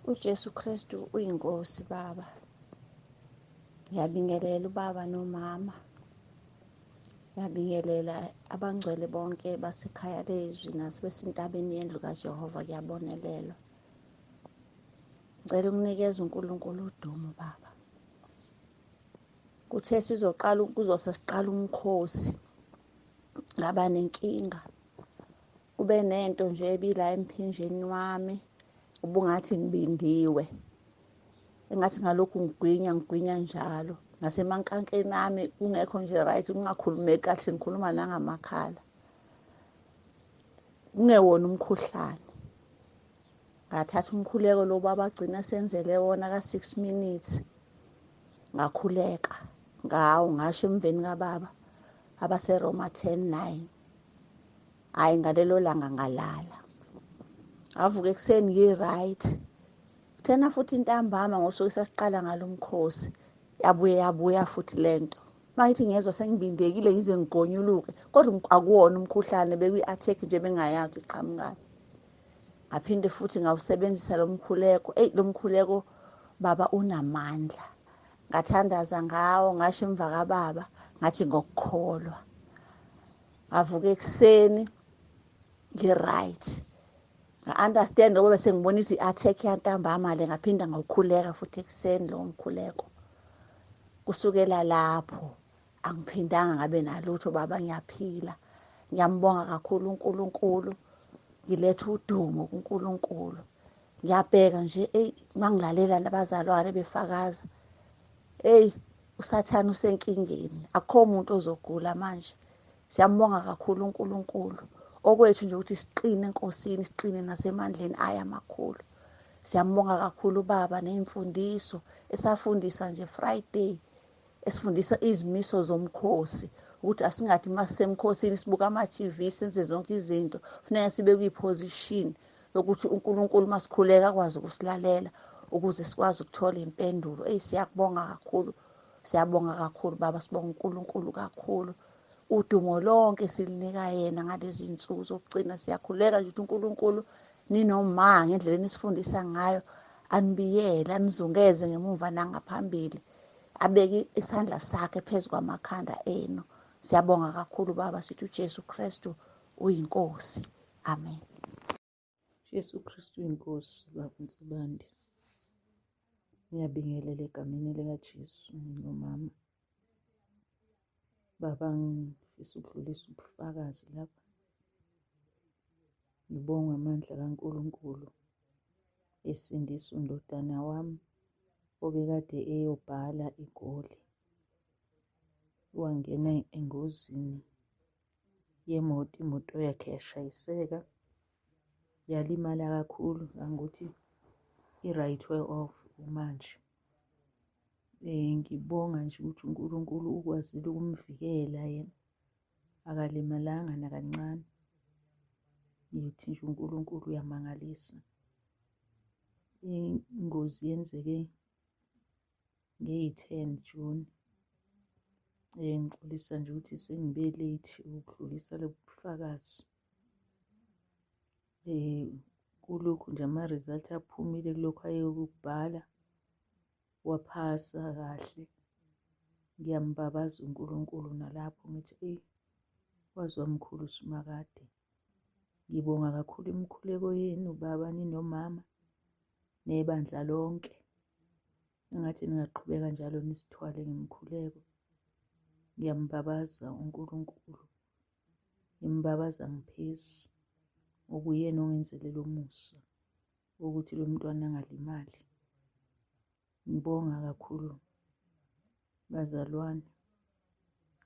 UJesu Kristu uyinkosi baba. Ngiyabingelela ubaba nomama. Ngiyabingelela abangcwele bonke basekhaya lezwi nasebesentabeni yendlu kaJehova kuyabonelelwa. Ngicela ukunikeza uNkulunkulu udumo baba. Kuthe sizoqala kuzose siqala umkhosi ngaba nenkinga. Kube nento nje ebila emphinjeni wami ubungathi ngibindiwe. Engathi ngalokhu ngigwinya ngigwinya njalo. Nasemankankeni ami kungekho nje right kungakhulumeki kahle ngikhuluma nangamakhala. Kungewona umkhuhlane. Ngathatha umkhuleko lo baba agcina senzele wona ka-6 minutes. Ngakhuleka ngawo ngasho emveni kababa abaseRoma 10:9. Hayi ngalelo langa ngalala. Ngavuka ekuseni ngi-right. Kuthena futhi intambama ngosuku sasiqala ngalo mkhosi yabuye yabuya futhi lento. Mangithi ngiyezwa sengibindekile ngize ngigonyuluke kodwa akuwona umkhuhlane bekuyi-attack nje bengayazi iqhamukaphi. Ngaphinde futhi ngawusebenzisa lo mkhuleko. Eyi lo mkhuleko baba unamandla. Ngathandaza ngawo ngasho emva kababa ngathi ngokukholwa. Ngavuka ekuseni ngi-right. Nga-understand ngoba bese ngibona ukuthi i-attack yantambama le ngaphinda ngawukhuleka futhi ekuseni lowo mkhuleko. Kusukela lapho angiphindanga ngabe nalutho baba ngiyaphila. Ngiyambonga kakhulu uNkulunkulu. Ngiletha udumo kuNkulunkulu. Ngiyabheka nje eyi mangilalela nabazalwane befakaza. Eyi uSathane usenkingeni. Akukho umuntu ozogula manje. Siyambonga kakhulu uNkulunkulu. Okwethu nje ukuthi siqine eNkosini, siqine nasemandleni ayo amakhulu. Siyambonga kakhulu ubaba ney'mfundiso esafundisa nje Friday esifundisa izimiso zomkhosi ukuthi asingathi masisemkhosini sibuka ama-TV senze zonke izinto kufuneka sibe kwi-position yokuthi uNkulunkulu masikhuleka akwazi ukusilalela ukuze sikwazi ukuthola impendulo. Eyi siyakubonga kakhulu. Siyabonga kakhulu baba, sibonga uNkulunkulu kakhulu. Udumo lonke silinika yena ngalezi zinsuku zokugcina. Siyakhuleka nje ukuthi uNkulunkulu ninoma ngendlela enisifundisa ngayo anibiyele anizungeze ngemuva nangaphambili. Abeke isandla sakhe phezu kwamakhanda enu. Siyabonga kakhulu baba, sithi uJesu Kristu uyinkosi. Amen. Jesu Kristu uyinkosi baba Nsibande. Ngiyabingelela egameni likaJesu nomama. Baba ngifisa ukudlulisa ubufakazi lapha. Ngibonga amandla kaNkulunkulu esindisa undodana wami obekade eyobhala eGoli. Wangena engozini yemoto, imoto yakhe yashayiseka yalimala kakhulu ngangokuthi i-right way off manje. Ngibonga nje ukuthi uNkulunkulu ukwazile ukumvikela yena, akalimalanga nakancane. Ngithi nje uNkulunkulu uyamangalisa. Ingozi yenzeke ngeyi-10 June. Ngixolisa nje ukuthi sengibe late ukudlulisa lobu bufakazi. Kulokhu nje ama-result aphumile kulokhu ayekubhala waphasa kahle. Ngiyambabaza uNkulunkulu nalapho ngithi eyi waze wamkhulu uSimakade. Ngibonga kakhulu imikhuleko yenu baba ninomama nebandla lonke. Engathi ningaqhubeka njalo nisithwale ngemikhuleko. Ngiyambabaza uNkulunkulu. Ngimbabaza ngiphezi okuyena ongenzelela umusa wokuthi lo mntwana angalimali. Ngibonga kakhulu bazalwane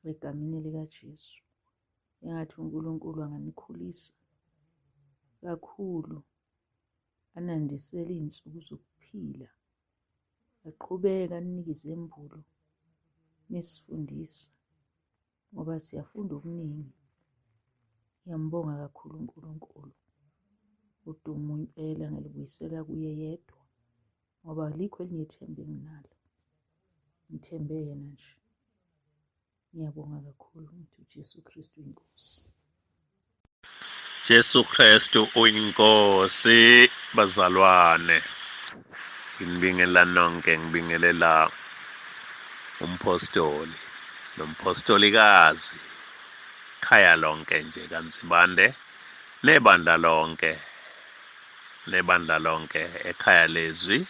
egameni likaJesu. Engathi uNkulunkulu anganikhulisa kakhulu anandisele iy'nsuku zokuphila aqhubeke aninike izembulo nisifundisa ngoba siyafunda okuningi. Ngiyambonga kakhulu uNkulunkulu. Udumo impela ngilubuyisela kuye yedwa ngoba alikho elinye ithemba enginalo. Ngithembe yena nje. Ngiyabonga kakhulu ngithi uJesu Kristu inkosi. Jesu Kristu uyinkosi bazalwane. Nginibingelela nonke, ngibingelela umpostoli nompostolikazi, khaya lonke nje kaNzibande, nebandla lonke, nebandla lonke ekhaya lezwi,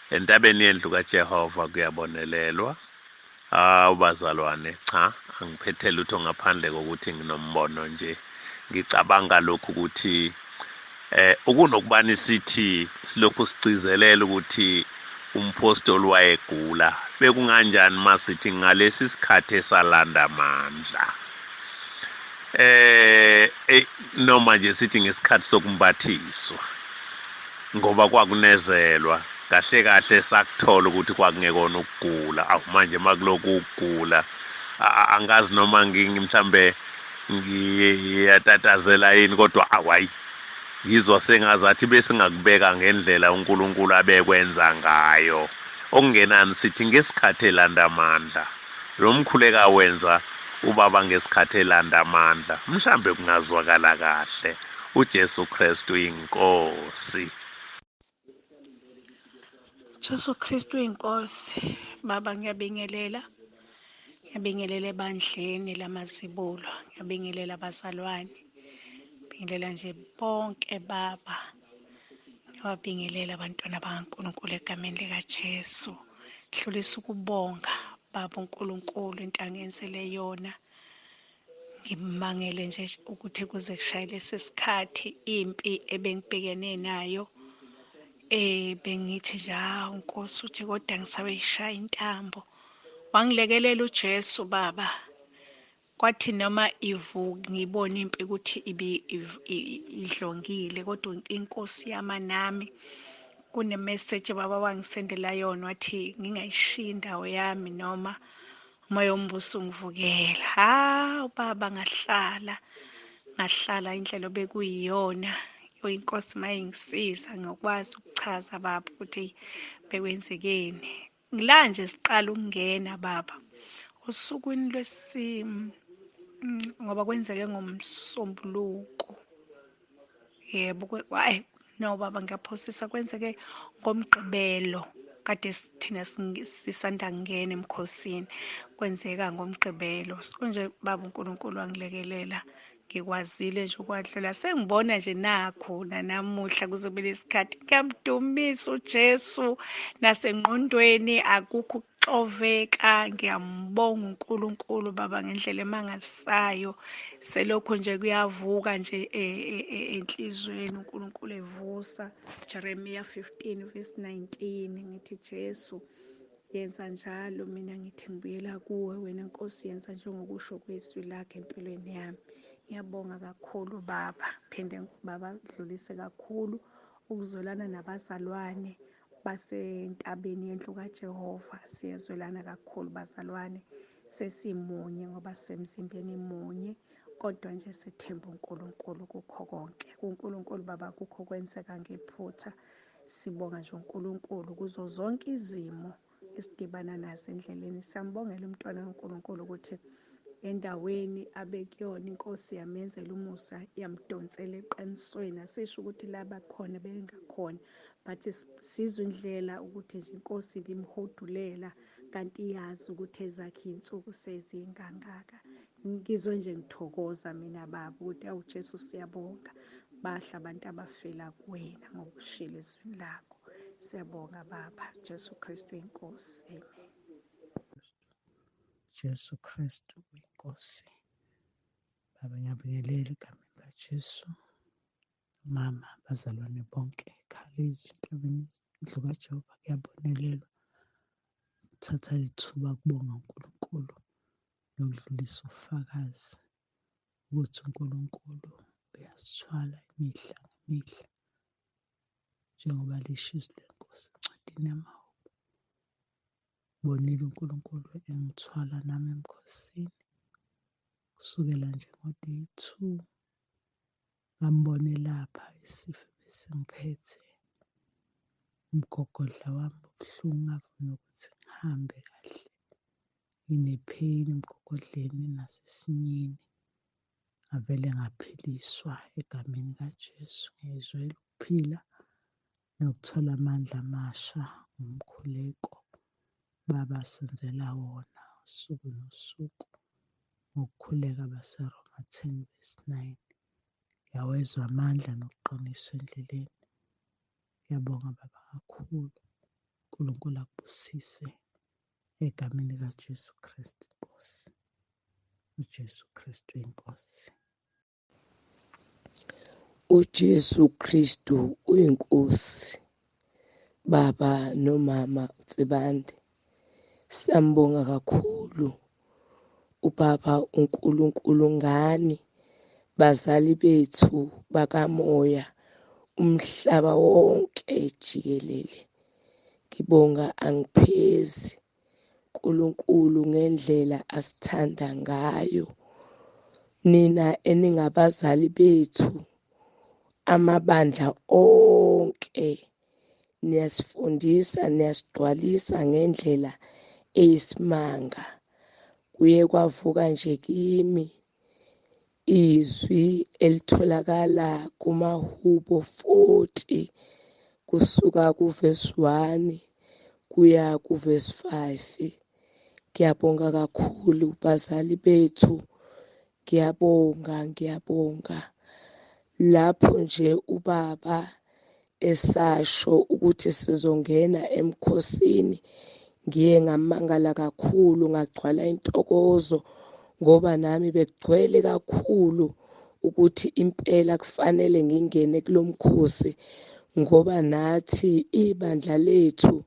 entabeni yendlu kaJehova kuyabonelelwa. Hawu bazalwane, cha, angiphethe lutho ngaphandle kokuthi nginombono nje. Ngicabanga lokhu ukuthi ukunokubani sithi silokhu sigcizelela ukuthi umpostoli wayegula, bekunganjani masithi ngalesi sikhathi esalanda amandla, noma nje sithi ngesikhathi sokumbathiswa, ngoba kwakunezelwa kahle kahle, sakuthola ukuthi kwakungekona ukugula. Awu manje makuloku ukugula, angazi noma mhlambe ngiyatatazela yini, kodwa awayi ngizwa sengazathi besingakubeka ngendlela uNkulunkulu abekwenza ngayo. Okungenani sithi ngesikhathi elanda amandla, lo mkhuleka wenza ubaba ngesikhathi elanda amandla, mhlambe kungazwakala kahle. uJesu Kristu inkosi. Jesu Kristu inkosi. Baba, ngiyabingelela, ngiyabingelela ebandleni lamazibulo, ngiyabingelela abazalwane, ngibingelela nje bonke baba, ngiyabingelela abantwana bakaNkulunkulu egameni likaJesu. Dlulisa ukubonga baba uNkulunkulu into angenzele yona. Ngimangele nje ukuthi kuze kushaye lesi sikhathi, impi ebengibhekene nayo, bengithi nje hawu Nkosi uthi kodwa ngisabe ishaya intambo. Wangilekelela uJesu baba, kwathi noma ivuka ngibona impi ukuthi idlongile, kodwa inkosi yama nami. Kune message baba wangisendela yona, wathi ngingayishiyi indawo yami noma umoya wombuso ungivukela. Hawu baba, ngahlala indlela obekuyiyona. Inkosi mayingisiza ngokwazi ukuchaza baba ukuthi bekwenzekeni. Ngila nje siqala ukungena baba osukwini ngoba kwenzeke ngomsombuluko. Yebo, hayi no baba ngiyaphosisa, kwenzeke ngomgqibelo, kade thina sisanda kungena emkhosini, kwenzeka ngomgqibelo. Konje baba uNkulunkulu wangilekelela, ngikwazile nje ukwadlula. Sengibona nje nakho nanamuhla kuze kube lesikhathi. Ngiyamdumisa uJesu, nasengqondweni akukho ukuxoveka. Ngiyambonga uNkulunkulu baba ngendlela emangalisayo. Selokhu nje kuyavuka nje enhlizweni uNkulunkulu evusa. Jeremiah 15 verse 19, ngithi Jesu yenza njalo, mina ngithi ngibuyela kuwe wena Nkosi, yenza njengokusho kwezwi lakhe empilweni yami. Ngiyabonga kakhulu baba, phinde baba dlulise kakhulu ukuzwelana nabazalwane basentabeni yendlu kaJehova. Siyazwelana kakhulu bazalwane, sesimunye ngoba sisemzimbeni munye, kodwa nje sethemba uNkulunkulu kukho konke. UNkulunkulu baba kukho kwenzeka ngephutha. Sibonga nje uNkulunkulu kuzo zonke izimo esidibana nazo endleleni. Siyambongela umntwana kaNkulunkulu ukuthi endaweni abekuyona inkosi yamenzela umusa, yamdonsela eqinisweni. Asisho ukuthi laba khona bengakhona, but sizwe indlela ukuthi nje inkosi ibimhodulela, kanti iyazi ukuthi ezakhe insuku sezingangaka. Ngizwe nje ngithokoza mina baba ukuthi awu Jesu siyabonga, bahla abantu abafela kuwena ngokushila ezwini lakho. Siyabonga baba, Jesu Kristu inkosi. Amen. Jesu Kristu inkosi. Baba, ngiyabingelela egameni kaJesu. Mama, bazalwane bonke ekhaya entabeni indlu kaJehova kuyabonelelwa. Thatha ithuba kubonga uNkulunkulu nokudlulisa ubufakazi ukuthi uNkulunkulu uyasithwala imihla ngemihla, njengoba lisho izwi lenkosi encwadini yamaHubo. Bonile uNkulunkulu engithwala nami emkhosini kusukela nje ngo-day 2, ngambone lapha isifo besingiphethe, umgogodla wami ubuhlungu, ngavuma ukuthi ngihambe kahle, ngine-pain emgogodleni nasesinyeni. Ngavele ngaphiliswa egameni kaJesu, ngiyayizwela ukuphila. nokuthola amandla amasha ngomkhuleko Baba senzela wona usuku nosuku ngokukhuleka baseRoma 10 verse 9. Ngiyawezwa amandla nokuqiniswa endleleni. Ngiyabonga Baba kakhulu. uNkulunkulu akubusise egameni likaJesu Kristu Nkosi. uJesu Kristu inkosi. UJesu Kristu uyiNkosi. Baba nomama uTsibande, siyambonga kakhulu ubaba uNkulunkulu ngani bazali bethu bakamoya umhlaba wonke jikelele. Ngibonga angiphezi uNkulunkulu ngendlela asithanda ngayo. Nina eningabazali bethu amabandla onke niyasifundisa niyasigcwalisa ngendlela eyisimanga. Kuye kwavuka nje kimi izwi elitholakala kumaHubo 40 kusuka kuvesi 1 kuya kuvesi 5. Ngiyabonga kakhulu bazali bethu, ngiyabonga, ngiyabonga. Lapho nje ubaba esasho ukuthi sizongena emkhosini, ngiye ngamangala kakhulu, ngagcwala intokozo ngoba nami bekugcwele kakhulu ukuthi impela kufanele ngingene kulomkhosi, ngoba nathi ibandla lethu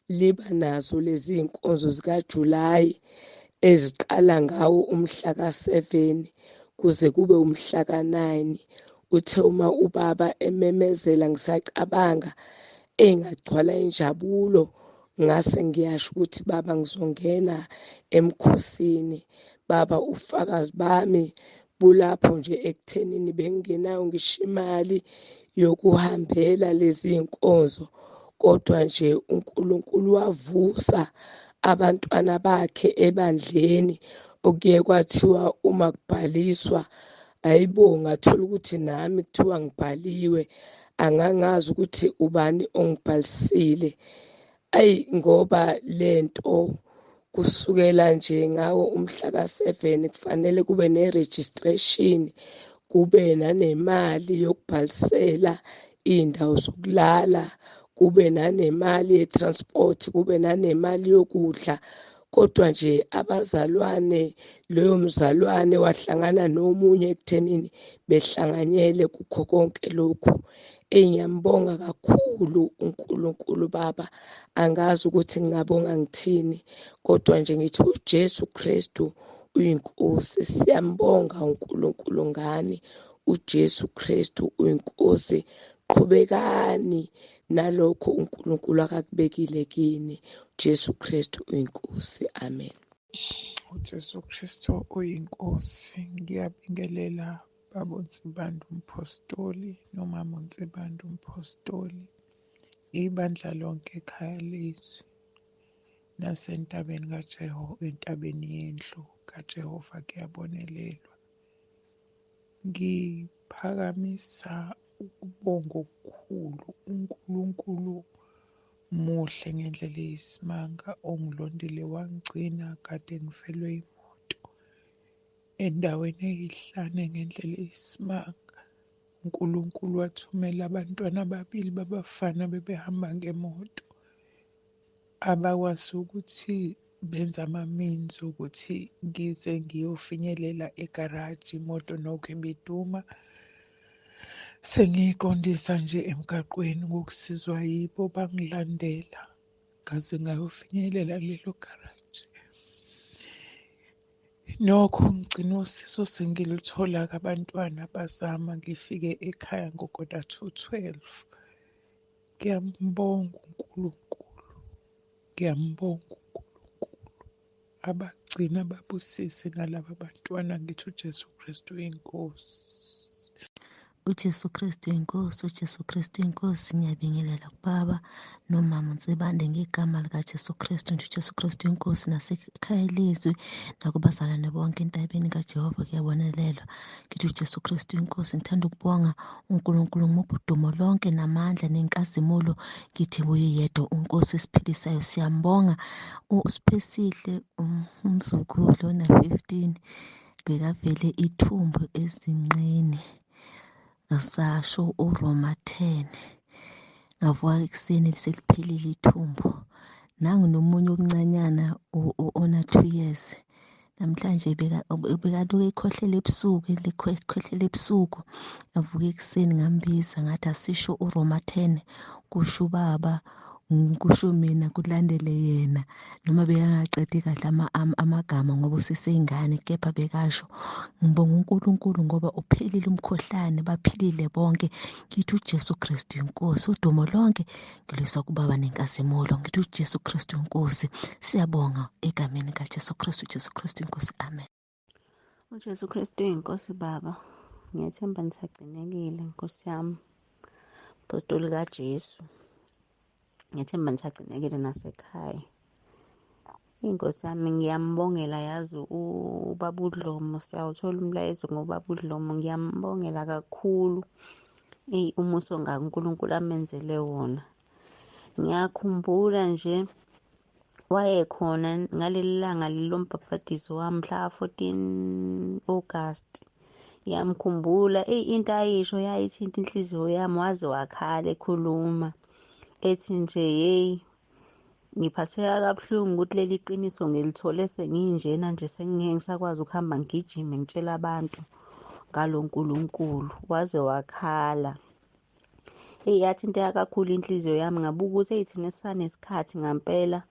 liba nazo lezi zinkonzo zikaJulayi eziqala ngawo umhla ka-7 kuze kube umhla ka-9. Uthe uma ubaba ememezela ngisacabanga, engagcwala injabulo, ngase ngiyasho ukuthi baba ngizongena emkhosini. Baba ufakazi bami bulapho nje ekuthenini bengingenayo ngisho imali yokuhambela lezi zinkonzo, kodwa nje uNkulunkulu wavusa abantwana bakhe ebandleni, okuye kwathiwa uma kubhaliswa, ayibo, ngathola ukuthi nami kuthiwa ngibhaliwe, angangazi ukuthi ubani ongibhalisile. Ayi, ngoba lento kusukela nje ngawo umhla ka-7 kufanele kube ne-registration, kube nanemali yokubhalisela iy'ndawo zokulala, kube nanemali ye-transport, kube nanemali yokudla. Kodwa nje abazalwane, loyo mzalwane wahlangana nomunye ekuthenini behlanganyele kukho konke lokhu. Eyi, ngiyambonga kakhulu uNkulunkulu Baba, angazi ukuthi ngingabonga ngithini, kodwa nje ngithi uJesu Kristu uyiNkosi. Siyambonga uNkulunkulu ngani, uJesu Kristu uyiNkosi. Qhubekani nalokho uNkulunkulu akakubekile kini. Jesu Kristu uyiNkosi. Amen. uJesu Kristu uyiNkosi. Ngiyabingelela baba uNsibande uMphostoli nomama uNsibande uMphostoli, ibandla lonke ekhaya lezwi nasentabeni kaJehova, entabeni yendlu kaJehova kuyabonelelwa. Ngiphakamisa ukubonga okukhulu. uNkulunkulu muhle ngendlela eyisimanga, ongilondile wangigcina kade ngifelwe imoto endaweni eyihlane ngendlela eyisimanga. uNkulunkulu wathumela abantwana ababili babafana bebehamba ngemoto, abakwazi ukuthi benze ama-means ukuthi ngize ngiyofinyelela egaraji, imoto nokho ibiduma. Sengiyiqondisa nje emgaqweni ngokusizwa yibo, bangilandela ngaze ngayofinyelela kulelo garaji. Nokho ngigcine usizo sengiluthola-ke, abantwana bazama, ngifike ekhaya ngo-quarter to 12. Ngiyambonga uNkulunkulu, ngiyambonga uNkulunkulu. Abagcina ababusise nalaba bantwana, ngithi uJesu Kristu uyinkosi. UJesu Kristu inkosi, uJesu Kristu inkosi. Ngiyabingelela kubaba nomama uNsibande ngegama likaJesu Kristu. Nje uJesu Kristu inkosi nasekhaya lezwi nakubazalwane bonke entabeni kaJehova kuyabonelelwa. Ngithi uJesu Kristu inkosi. Ngithanda ukubonga uNkulunkulu ngimupha udumo lonke namandla nenkazimulo. Ngithi kuye yedwa uNkosi esiphilisayo, siyambonga. USiphesihle umzukulu ona-15 bekavele ithumbu ezinqeni, ngasasho uRoma 10. Ngavuka ekuseni seliphelile ithumbu. Nangu nomunye omncanyana ona 2 years namhlanje bekaloku ekhohlela ebusuku, ekhohlela ebusuku. Ngavuka ekuseni ngambiza ngathi asisho uRoma 10, kusho ubaba, kusho mina, kulandele yena. Noma bekangaqedi kahle amagama ngoba useseyingane, kepha bekasho. Ngibonga uNkulunkulu ngoba uphelile umkhohlane, baphilile bonke. Ngithi uJesu Kristu inkosi, udumo lonke ngilwisa kubaba nenkazimulo. Ngithi uJesu Kristu inkosi, siyabonga egameni kaJesu Kristu. Jesu Kristu inkosi, amen. UJesu Kristu inkosi baba, ngiyathemba nisagcinekile Nkosi yami, Apostoli kaJesu. Ngiyathemba nisagcinekile nasekhaya. Inkosi yami ngiyambongela, yazi ubaba uDlomo, siyawuthola umlayezo ngobaba uDlomo. Ngiyambongela kakhulu eyi umusa ongaka uNkulunkulu amenzele wona. Ngiyakhumbula nje wayekhona ngaleli langa lombhabhadiso wami mhla 14 August. Ngiyamkhumbula eyi into ayisho yayithinta inhliziyo yami, waze wakhala ekhuluma ethi nje hey ngiphatheka kabuhlungu ukuthi leli qiniso ngilithole senginjena nje, sengingeke ngisakwazi ukuhamba ngigijime ngitshela abantu ngalo Nkulunkulu. Waze wakhala. Eyi yathinteka kakhulu inhliziyo yami, ngabuka ukuthi eyi thina sisanesikhathi ngampela,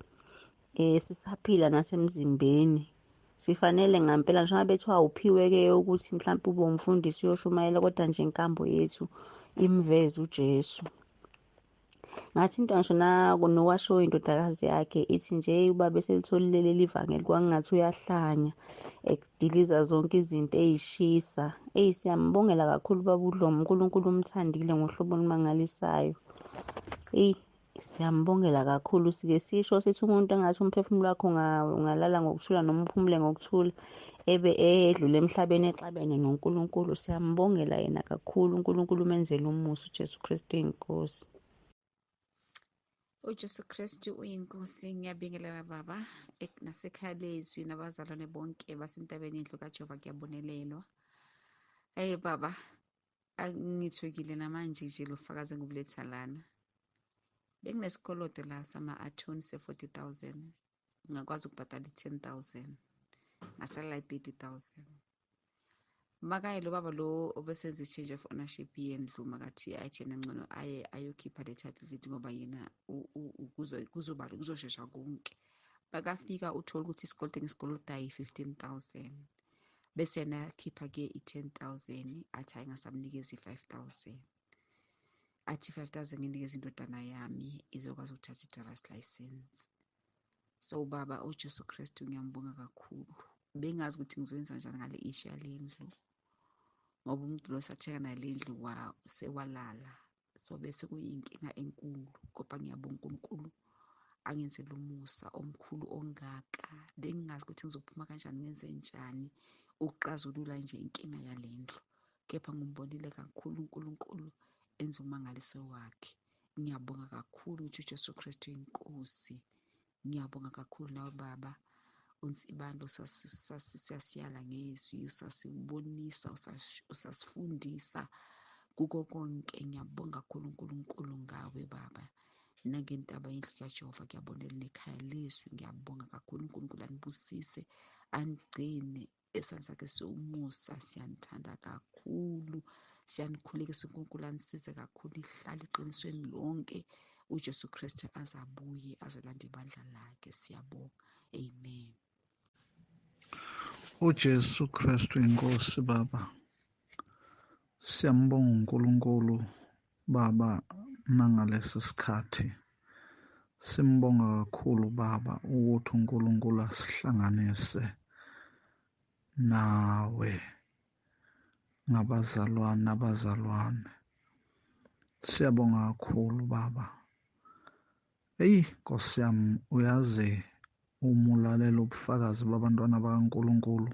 sisaphila nasemzimbeni. Sifanele ngampela njengoba bethiwa uphiwe-ke ukuthi mhlawumpe ube umfundisi uyoshumayela, kodwa nje inkambo yethu imveze uJesu. Ngathi into ngisho nowasho indodakazi yakhe ithi nje ubaba eselitholile leli vangeli kwangathi uyahlanya, ediliza zonke izinto eyishisa. Eyi siyambongela kakhulu baba uDlomo, uNkulunkulu umthandile ngohlobo olumangalisayo. Eyi siyambongela kakhulu. Sike sisho sithi umuntu engathi umphefumulo wakho ungalala ngokuthula noma uphumule ngokuthula ebe edlule emhlabeni exabene noNkulunkulu. Siyambongela yena kakhulu, uNkulunkulu umenzele umusa. uJesu Kristu inkosi. uJesu Kristu uyinkosi. Ngiyabingelela baba nasekhaya lezwi nabazalwane bonke basentabeni yendlu kaJehova kuyabonelelwa. Hey baba, angithukile namanje nje lo fakazi engibuletha lana. Benginesikoloto la sama-attorney se-40,000, ngakwazi ukubhadala i-10,000, ngasalela i-30,000. Makaye lo baba lo obesenza i-change of ownership yendlu, makathi athi yena ngcono aye ayokhipha le title deed ngoba yena kuzoba kuzoshesha konke. Bakafika uthola ukuthi isikoloto engisikolotayo yi-15,000, bese yena akhipha-ke i-10,000, athi hhayi ngasamnikeza i-5,000, athi 5,000 nginikeza indodana yami izokwazi ukuthatha i-driver's license. So baba uJesu Kristu ngiyambonga kakhulu. Bengazi ukuthi ngizoyenza kanjani ngale issue yale ndlu, ngoba umuntu lo sathenga nale ndlu sewalala, so bese kuyinkinga enkulu. Kodwa ngiyabonga uNkulunkulu angenzele umusa omkhulu ongaka. Bengingazi ukuthi ngizophuma kanjani, ngenze njani ukuxazulula nje inkinga yale ndlu, kepha ngimbonile kakhulu uNkulunkulu enza umangaliso wakhe. Ngiyabonga kakhulu ukuthi uJesu Kristu inkosi. Ngiyabonga kakhulu nawe baba uNsibande, usasiyala ngezwi, usasibonisa, usasifundisa kuko konke. Ngiyabonga kakhulu uNkulunkulu ngawe baba, nangentaba yendlu kaJehova kuyabonela nekhaya lezwi. Ngiyabonga kakhulu, uNkulunkulu anibusise, anigcine esandleni sakhe somusa. Siyanithanda kakhulu, siyanikhulekisa, uNkulunkulu anisize kakhulu, ihlale eqinisweni lonke. uJesu Kristu azabuye azolanda ibandla lakhe. Siyabonga, amen. uJesu Kristu inkosi baba, siyambonga uNkulunkulu baba nangalesi sikhathi. Simbonga kakhulu baba ukuthi uNkulunkulu asihlanganise nawe. ngabazalwane nabazalwane. Siyabonga kakhulu baba. Eyi Nkosi yami, uyazi uma ulalela ubufakazi babantwana bakaNkulunkulu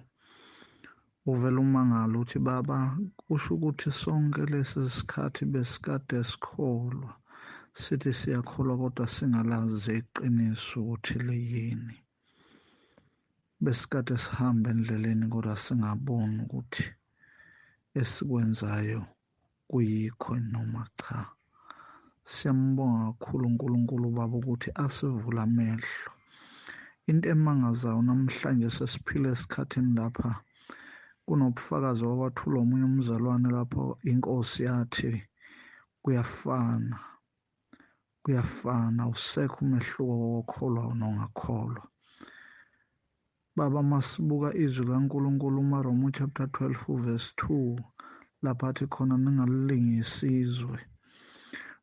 uvela umangala uthi baba, kusho ukuthi sonke lesi sikhathi besikade sikholwa, sithi siyakholwa kodwa singalazi iqiniso ukuthi liyini. Besikade sihamba endleleni kodwa singaboni ukuthi esikwenzayo kuyikho noma cha. Siyambonga kakhulu uNkulunkulu baba ukuthi asivule amehlo. Into emangazayo namhlanje sesiphila esikhathini lapha kunobufakazi obathula omunye umzalwane lapho inkosi yathi kuyafana, kuyafana, usekho umehluko wokholwa nongakholwa. Baba, masibuka izwi likaNkulunkulu umaRoma chapter 12 verse 2 lapha athi khona ningalilingisi izwe.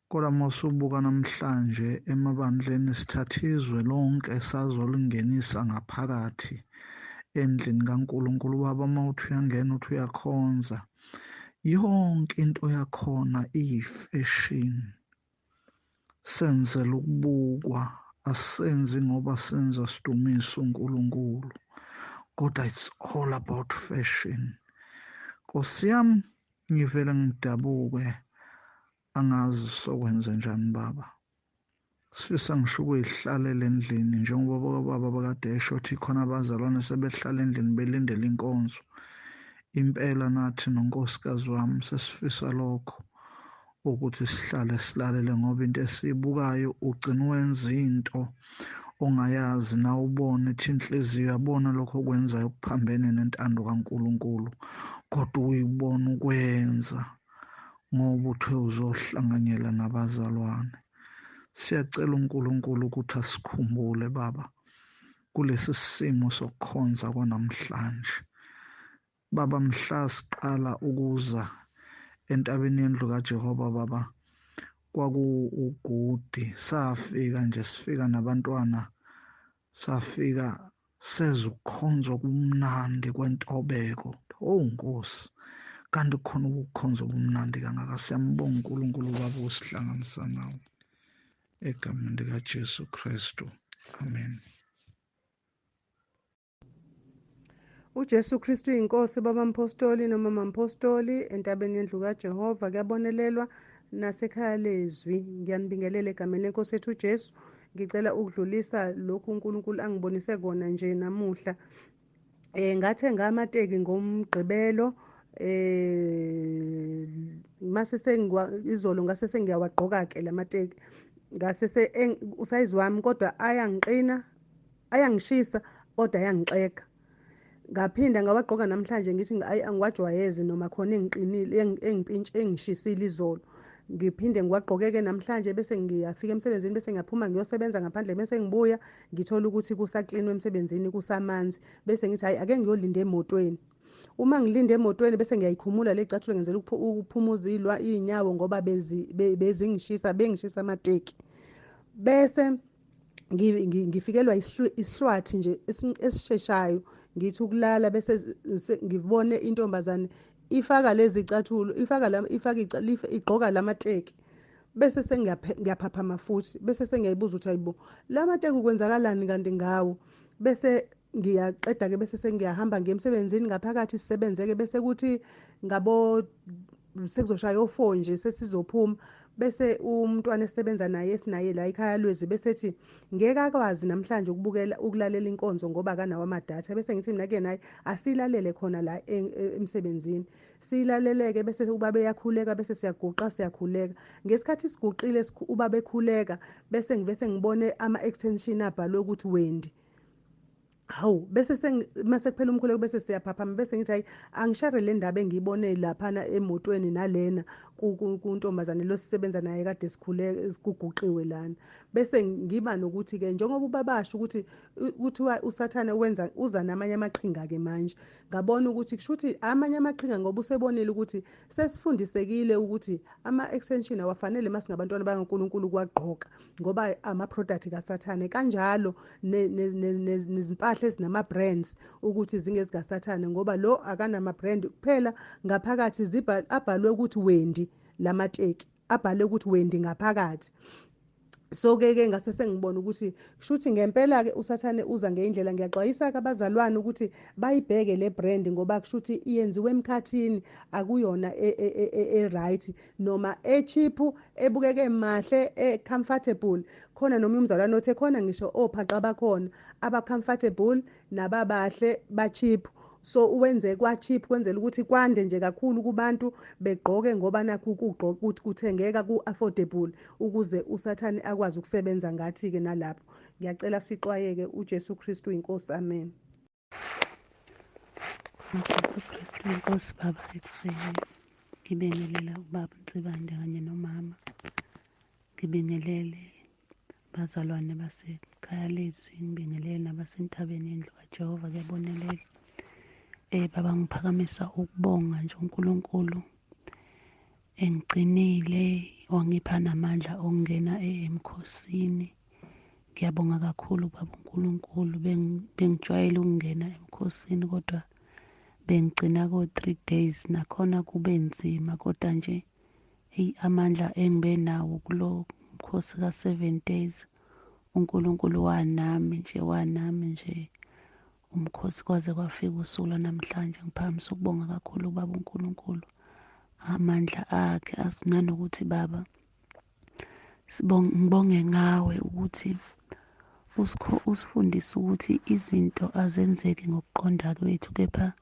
Kodwa masubuka namhlanje emabandleni sithatha izwe lonke sazolingenisa ngaphakathi endlini kaNkulunkulu. Baba, mawuthi uyangena uthi uyakhonza, yonke into yakhona iyifashion, senzela ukubukwa, asenzi ngoba senza sidumise uNkulunkulu, kodwa it's all about fashion. Nkosi yami, ngivele ngidabuke, angazi sokwenza njani baba. Sifisa ngisho ukuyihlalela endlini njengoba baba bakade esho ukuthi khona abazalwane sebehlala endlini belindele inkonzo. Impela nathi nonkosikazi wami sesifisa lokho, ukuthi sihlale silalele, ngoba into esiyibukayo ugcina wenza into ongayazi na ubone ithi inhliziyo yabona lokho okwenzayo kuphambene nentando kaNkulunkulu, kodwa uyibona ukwenza ngoba uthe uzohlanganyela nabazalwane. Siyacela uNkulunkulu ukuthi asikhumbule baba kulesi simo sokukhonza kwanamhlanje. Baba, mhla siqala ukuza entabeni yendlu kaJehova baba, kwakuugudi, safika nje sifika nabantwana, safika sezukhonza okumnandi kwentobeko. Oh Nkosi, kanti khona ukukhonza okumnandi kangaka. Siyambonga uNkulunkulu baba usihlanganisa nawe egameni likaJesu Kristu, amen. UJesu Kristu inkosi baba mpostoli noma mampostoli entabeni yendlu kaJehova kuyabonelelwa nasekhaya lezwi. Ngiyanibingelela egameni lenkosi ethu uJesu. Ngicela ukudlulisa lokhu uNkulunkulu angibonise kona nje namuhla. Ngathenga amateki ngomgqibelo, mase izolo ngase sengiyawagqoka ke lamateki, ngase usayizi wami kodwa ayangiqina, ayangishisa kodwa ayangixega. Ngaphinda ngawagqoka namhlanje ngithi angiwajwayezi noma khona engiqinile engimpintshi engishisile izolo. Ngiphinde ngiwagqokeke namhlanje bese ngiyafika emsebenzini, bese ngiyaphuma ngiyosebenza ngaphandle, bese ngibuya ngithola ukuthi kusaklinwe emsebenzini kusamanzi, bese ngithi hayi ake ngiyolinda emotweni. Uma ngilinda emotweni bese ngiyayikhumula le cathulo ngenzela ukuphumuza iy'nyawo ngoba bezingishisa, bengishisa amateki. Bese ngifikelwa isihlwathi nje esisheshayo, ngithi ukulala bese ngibone intombazane ifaka lezi cathulo, ifaka igqoka lamateki, bese sengiyaphaphama futhi, bese sengiyayibuza ukuthi hayibo lamateki kwenzakalani kanti ngawo. Bese ngiyaqeda ke bese sengiyahamba ngiye emsebenzini ngaphakathi sisebenzeke, bese kuthi ngabo sekuzoshaya o4 nje sesizophuma, bese umntwana esebenza naye esinaye la ekhaya lwezi bese ethi ngeke akwazi namhlanje ukubukela ukulalela inkonzo ngoba akanawo amadatha. Bese ngithi mina ke naye asilalele khona la emsebenzini, silaleleke. Bese ubaba eyakhuleka, bese siyaguqa siyakhuleka. Ngesikhathi siguqile ubaba ekhuleka, bese ngivese ngibone ama-extension abhalwe ukuthi Wendy. Hawu, bese mase kuphela umkhuleko bese siyaphaphama, bese ngithi hayi angishare le ndaba engiyibone laphana emotweni nalena Kuntombazane lo sisebenza naye kade sikhule sikuguqiwe lana. Bese ngiba nokuthi ke njengoba ubabasho ukuthi kuthiwa uSathane wenza uza namanye amaqhinga ke manje, ngabona ukuthi kushuthi amanye amaqhinga ngoba usebonile ukuthi sesifundisekile ukuthi ama-extension awafanele masingabantwana bakaNkulunkulu kwagqoka ngoba ama-product kaSathane, kanjalo nezimpahla ezinama-brands ukuthi zingezikaSathane ngoba lo akanama-brand kuphela, ngaphakathi abhalwe ukuthi Wendy lamateki, abhale ukuthi Wendy ngaphakathi. So ke ngase sengibona ukuthi kushuthi ngempela ke uSathane uza ngeindlela. Ngiyaxwayisa ke abazalwane ukuthi bayibheke le brand ngoba kushuthi iyenziwe emkhathini, akuyona e-right noma e-cheap ebukeke mahle e-comfortable. Khona noma umzalwane othe khona ngisho ophaqa bakhona aba-comfortable nababahle ba-cheap, so uwenze kwa-cheap kwenzela ukuthi kwande nje kakhulu kubantu begqoke ngoba nakhu ukugqoka kuthengeka ku-affordable ukuze uSathane akwazi ukusebenza ngathi-ke nalapho. Ngiyacela sixwayeke, uJesu Kristu inkosi, amen. UJesu Kristu inkosi. Baba, ekuseni ngibingelela ubaba uNsibande kanye nomama, ngibingelele bazalwane basekhaya lezwi, ngibingelele nabasentabeni yendlu kaJehova, kuyabonelela. Baba, ngiphakamisa ukubonga nje uNkulunkulu engigcinile wangipha namandla okungena emkhosini. Ngiyabonga kakhulu baba uNkulunkulu. Bengijwayele ukungena emkhosini kodwa bengigcina ko-3 days, nakhona kube nzima, kodwa nje eyi amandla engibe nawo kulo mkhosi ka-7 days, uNkulunkulu wanami nje umkhosi kwaze kwafika usuku lwanamhlanje. Ngiphakamisa ukubonga kakhulu baba uNkulunkulu amandla akhe, nanokuthi baba ngibonge ngawe ukuthi usifundise ukuthi izinto azenzeki ngokuqonda kwethu, kepha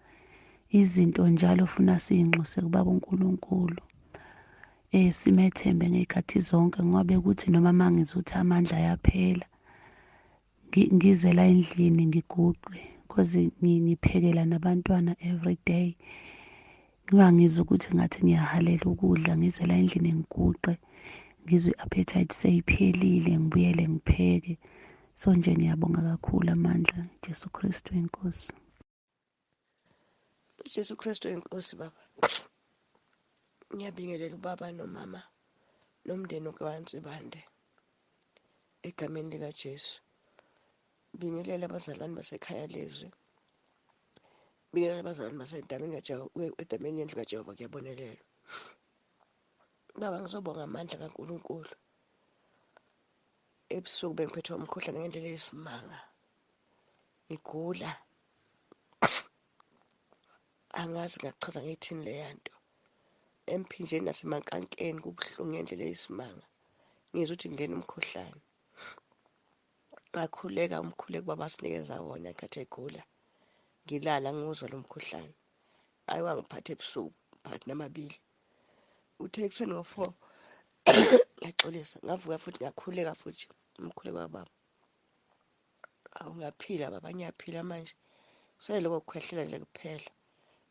izinto njalo funa siyinxuse kubaba uNkulunkulu, simethembe ngey'khathi zonke, ngoba bekuthi noma mangizuthi amandla ayaphela ngize la endlini ngiguqe, cause ngiphekela nabantwana every day, ngingangizwa ukuthi ngathi ngiyahalela ukudla, ngize la endlini ngiguqe ngizwe i-appetite seyiphelile, ngibuyele ngipheke. So nje ngiyabonga kakhulu amandla Jesu Kristu inkosi. Jesu Kristu inkosi. Baba, ngiyabingelela ubaba nomama nomndeni kaNsibande egameni likaJesu. Bingelela abazalwane basekhaya lezwi, bingelela abazalwane basedameni kaJehova, edameni yendlu kaJehova, kuyabonelelwa. Baba, ngizobonga amandla kaNkulunkulu. Ebusuku bengiphethwe umkhuhlane ngendlela eyisimanga, ngigula, angazi ngakuchaza ngiyithini leya nto, emphinjeni nasemankankeni kubuhlungu ngendlela eyisimanga, ngizwa ukuthi ngingena umkhuhlane. Ngakhuleka umkhuleko baba asinikeza wona ekhathi egula, ngilala ngizwa lo mkhuhlane. Hayi, wangiphatha ebusuku phakathi namabili, uthe ekuseni ngo-4 ngiyaxolisa, ngavuka futhi ngakhuleka futhi umkhuleko kababa. Awu, ngiyaphila baba, ngiyaphila manje, seloko kukhwehlela nje kuphela.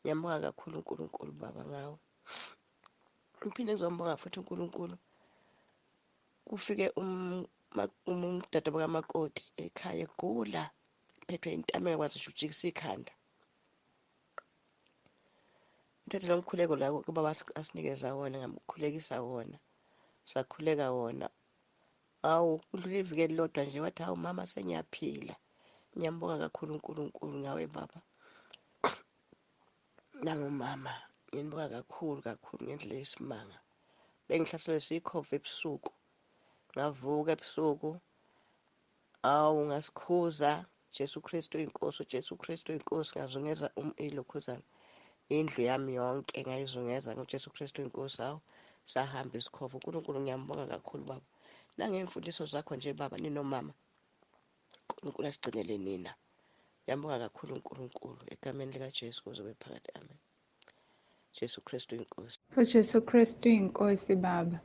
Ngiyambonga kakhulu uNkulunkulu baba ngawe. Ngiphinde ngizombonga futhi uNkulunkulu, kufike umdadabo kamakoti ekhaya egula, phethwe intamela, engakwazi ngisho ukujikisa ikhanda. Ngithathe lo mkhuleko la kubaba asinikeza wona, ngamkhulekisa wona, sakhuleka wona. Hawu, kudlula iviki elilodwa nje wathi, hawu mama sengiyaphila. Ngiyambonga kakhulu uNkulunkulu ngawe baba nangomama, nginibonga kakhulu kakhulu ngendlela yesimanga. Bengihlaselwe sikhova ebusuku, ngavuka ebusuku, awu ngasikhuza Jesu Kristu inkosi, Jesu Kristu inkosi, ngazungeza ilokhuzana indlu yami yonke ngayizungeza ngoJesu Kristu inkosi. Hawu, sahamba isikhova. uNkulunkulu ngiyambonga kakhulu baba, nangey'mfundiso zakho nje baba ninomama, uNkulunkulu asigcinele nina. Ngiyambonga kakhulu uNkulunkulu egameni likaJesu kuze kube phakade, amen. Jesu Kristu inkosi. UJesu Kristu inkosi. Baba,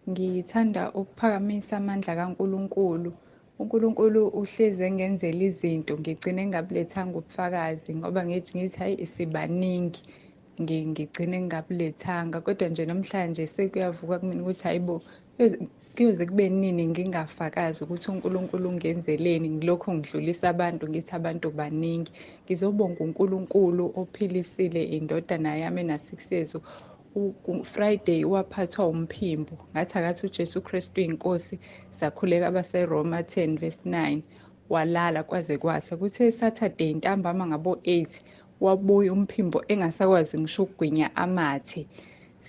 ngithanda ukuphakamisa amandla kaNkulunkulu. uNkulunkulu uhlezi engenzela izinto, ngigcine ngingabulethanga ubufakazi ngoba ngithi hayi sibaningi. Ngigcine ngingabulethanga, kodwa nje namhlanje sekuyavuka kumina ukuthi hayibo, kuyoze kube nini ngingafakazi ukuthi uNkulunkulu ungenzeleni. Ngilokhu ngidlulisa abantu, ngithi abantu baningi. Ngizobonga uNkulunkulu ophilisile indodana yami ena-6 years. Friday waphathwa umphimbo, ngathi akathi uJesu Kristu inkosi. Sakhuleka abaseRoma 10 verse 9, walala kwaze kwasa. Kuthe Saturday ntambama ngabo 8 wabuya umphimbo engasakwazi ngisho ukugwinya amathe.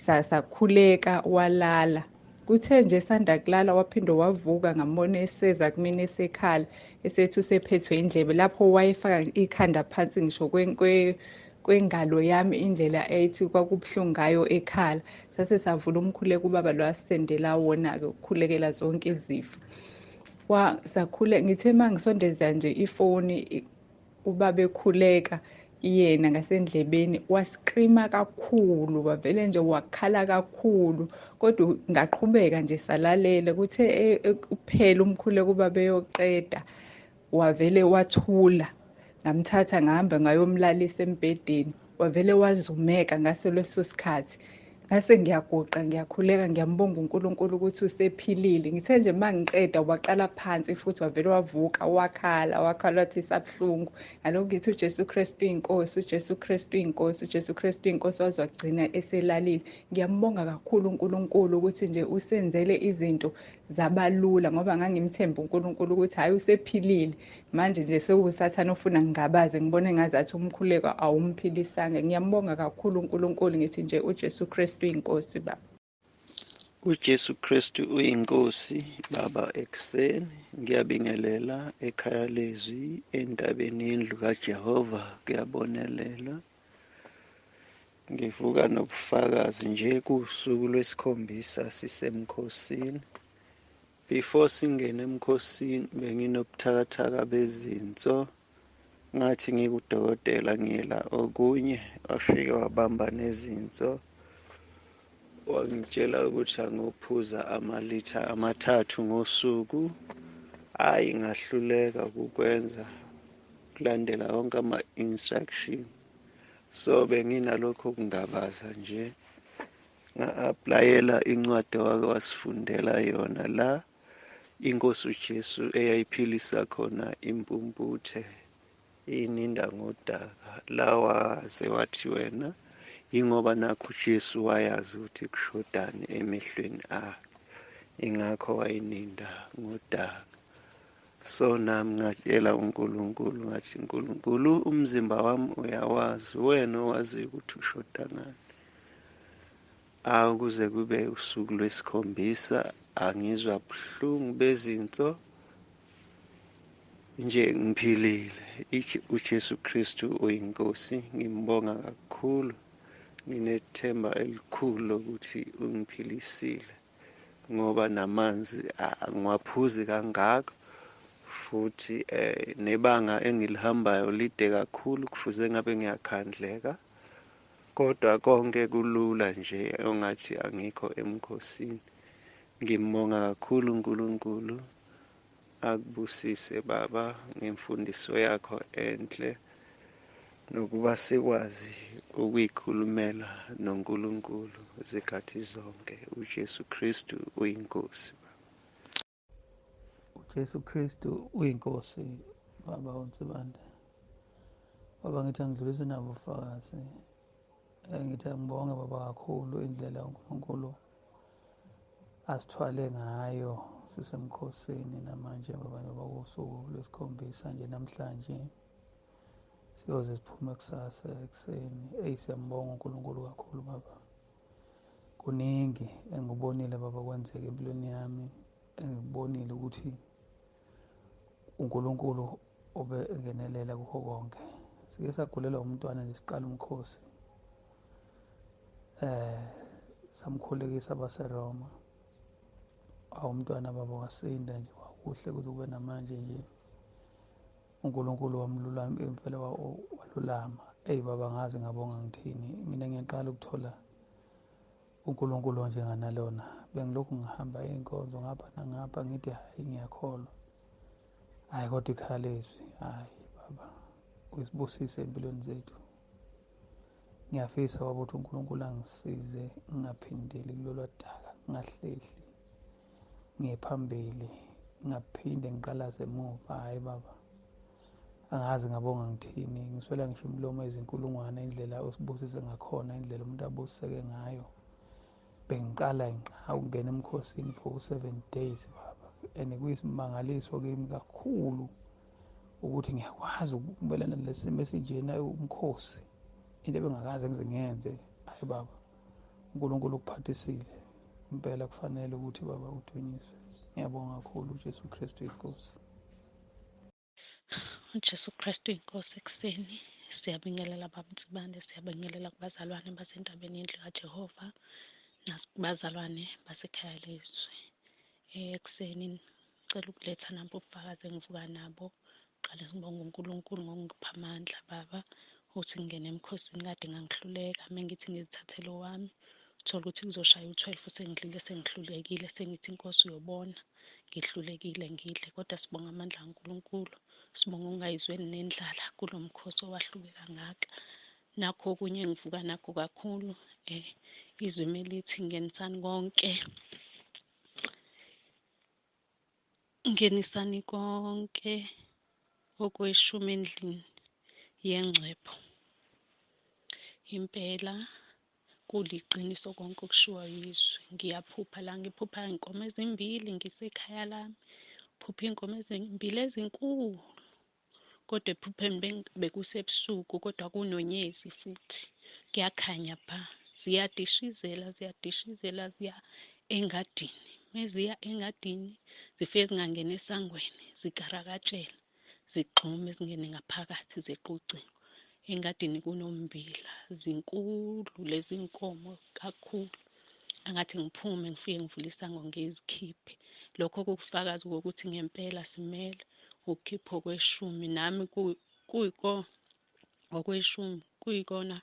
Sakhuleka walala. Kuthe nje sanda kulala waphinde wavuka, ngambona eseza kumina esekhala esethi usephethwe indlebe. Lapho wayefaka ikhanda phansi ngisho kwengalo yami, indlela ethi kwakubuhlungu ngayo ekhala. Sase savula umkhuleko ubaba lo asisendela wona-ke ukukhulekela zonke izifo. Sakhule, ngithe uma ngisondeza nje ifoni ubaba ekhuleka yena ngasendlebeni, waskrima kakhulu, wavele nje wakhala kakhulu. Kodwa ngaqhubeka nje salalela. Kuthe kuphela umkhuleko ubaba eyoqeda, wavele wathula. Ngamthatha ngahamba ngayomlalisa embhedeni, wavele wazumeka ngaso leso sikhathi. Ngase ngiyaguqa ngiyakhuleka, ngiyambonga uNkulunkulu ukuthi usephilile. Ngithe nje uma ngiqeda waqala phansi futhi, wavele wavuka wakhala wathi isabuhlungu. Ngalokhu ngithi uJesu Kristu inkosi, uJesu Kristu inkosi, uJesu Kristu inkosi, waze wagcina eselalile. Ngiyambonga kakhulu uNkulunkulu ukuthi nje usenzele izinto zabalula, ngoba ngangimthemba uNkulunkulu ukuthi hhayi usephilile. Manje nje sekuwusathane ofuna ngingabaze, ngibone ngazathi umkhuleko awumphilisanga. Ngiyambonga kakhulu uNkulunkulu, ngithi nje uJesu Kristu inkosi baba. UJesu Kristu uyinkosi baba. Ekuseni ngiyabingelela ekhaya lezwi entabeni yendlu kaJehova, kuyabonelela. Ngivuka nobufakazi nje kusuku lwesikhombisa sisemkhosini. Before singene emkhosini benginobuthakathaka bezinso. Ngathi ngikudokotela ngiyela okunye, wafike wabamba nezinso, wangitshela ukuthi angophuza amalitha 3 ngosuku. Hhayi, ngahluleka ukukwenza, kulandela wonke ama-instruction. So benginalokho kungabaza nje. Nga-aplayela incwadi owake wasifundela yona la, inkosi uJesu eyayiphilisa khona impumputhe ininda ngodaka. La waze wathi wena ingoba nakho uJesu wayazi ukuthi kushodani emehlweni akhe, ingakho wayininda ngodaka. So nami ngatshela uNkulunkulu ngathi, uNkulunkulu umzimba wami uyawazi, wena owazi ukuthi ushoda ngani. Akuze kube usuku lwesikhombisa angizwa buhlungu bezinso nje, ngiphilile. uJesu Kristu uyinkosi, ngimbonga kakhulu. Nginethemba elikhulu lokuthi ungiphilisile, ngoba namanzi angiwaphuzi kangako, futhi nebanga engilihambayo lide kakhulu, kufuze ngabe ngiyakhandleka, kodwa konke kulula nje ongathi angikho emkhosini. Ngimbonga kakhulu uNkulunkulu. Akubusise baba ngemfundiso yakho enhle, nokuba sikwazi ukuyikhulumela noNkulunkulu zikhathi zonke. uJesu Kristu uyinkosi. uJesu Kristu uyinkosi baba uNsibande. Baba, ngithi angidlulise nabo ubufakazi. Ngithi angibonge baba kakhulu indlela uNkulunkulu asithwale ngayo sisemkhosini namanje baba, njengoba kuwusuku lwesikhombisa nje namhlanje, siyoze siphume kusasa ekuseni. Eyi, siyambonga uNkulunkulu kakhulu baba. Kuningi engikubonile baba kwenzeka empilweni yami, engikubonile ukuthi uNkulunkulu obe engenelela kukho konke. Sike sagulelwa umntwana nje siqala umkhosi, samkhulekisa abaseRoma. Awumntwana baba wasinda nje kwakuhle kuze kube namanje nje, uNkulunkulu wamlulama impela, walulama. Eyi baba, ngaze ngabonga ngithini. Mina ngiyaqala ukuthola uNkulunkulu onjenganalona. Bengilokhu ngihamba iy'nkonzo ngapha nangapha, ngithi hhayi ngiyakholwa, hhayi kodwa ikhaya lezwi, hhayi baba uyisibusise empilweni zethu. Ngiyafisa baba ukuthi uNkulunkulu angisize ngingaphindeli kulolu daka, ngingahlehli ngiye phambili, ngingaphinde ngiqalaze emuva. Hhayi baba, angazi ngabonga ngithini, ngiswela ngisho imilomo ezinkulungwane indlela osibusise ngakhona, indlela umuntu abusiseke ngayo. Bengiqala ngqa ukungena emkhosini for u-7 days baba, and kuyisimangaliso kimi kakhulu ukuthi ngiyakwazi ukumelana nesimo esinjena, umkhosi, into ebengakaze ngize ngiyenze. Hayi baba, uNkulunkulu ukuphathisile impela, kufanele ukuthi baba udunyiswe. Ngiyabonga kakhulu, uJesu Kristu inkosi. UJesu Kristu inkosi. Ekuseni siyabingelela baba Nsibande, siyabingelela kubazalwane basentabeni yendlu kaJehova nakubazalwane basekhaya lezwi. Ekuseni ngicela ukuletha nampo ubufakazi engivuka nabo. Qale ngibonge uNkulunkulu ngokungipha amandla baba ukuthi ngingene emkhosini, kade ngangihluleka. Mengithi ngizithathele owami, uthola ukuthi kuzoshaya u-12 sengidlile, sengihlulekile, sengithi inkosi uyobona ngihlulekile ngidle. Kodwa sibonga amandla kaNkulunkulu, sibonga ukungayizweni nendlala kulo mkhosi owahluke kangaka. Nakho okunye engivuka nakho kakhulu, izwi melithi ngenisani konke, ngenisani konke okweshumi endlini yengcebo. Impela kuliqiniso konke okushiwo yizwi. Ngiyaphupha la, ngiphupha iy'nkomo ezimbili ngisekhaya lami, phupha iy'nkomo ezimbili ezinkulu, kodwa ephupheni bekusebusuku, kodwa kunonyezi futhi kuyakhanya bha. Ziyadishizela, ziyadishizela, ziya engadini. Meziya engadini zifike zingangena esangweni, zigarakatshela, zigxume zingene ngaphakathi, zeqa ucingo. Engadini kunommbila, zinkulu lezi nkomo kakhulu. Angathi ngiphume ngifike ngivule isango ngizikhiphe. Lokho kukufakazi kokuthi ngempela simele ukukhipha okweshumi. Nami kuyiko okweshumi, kuyikona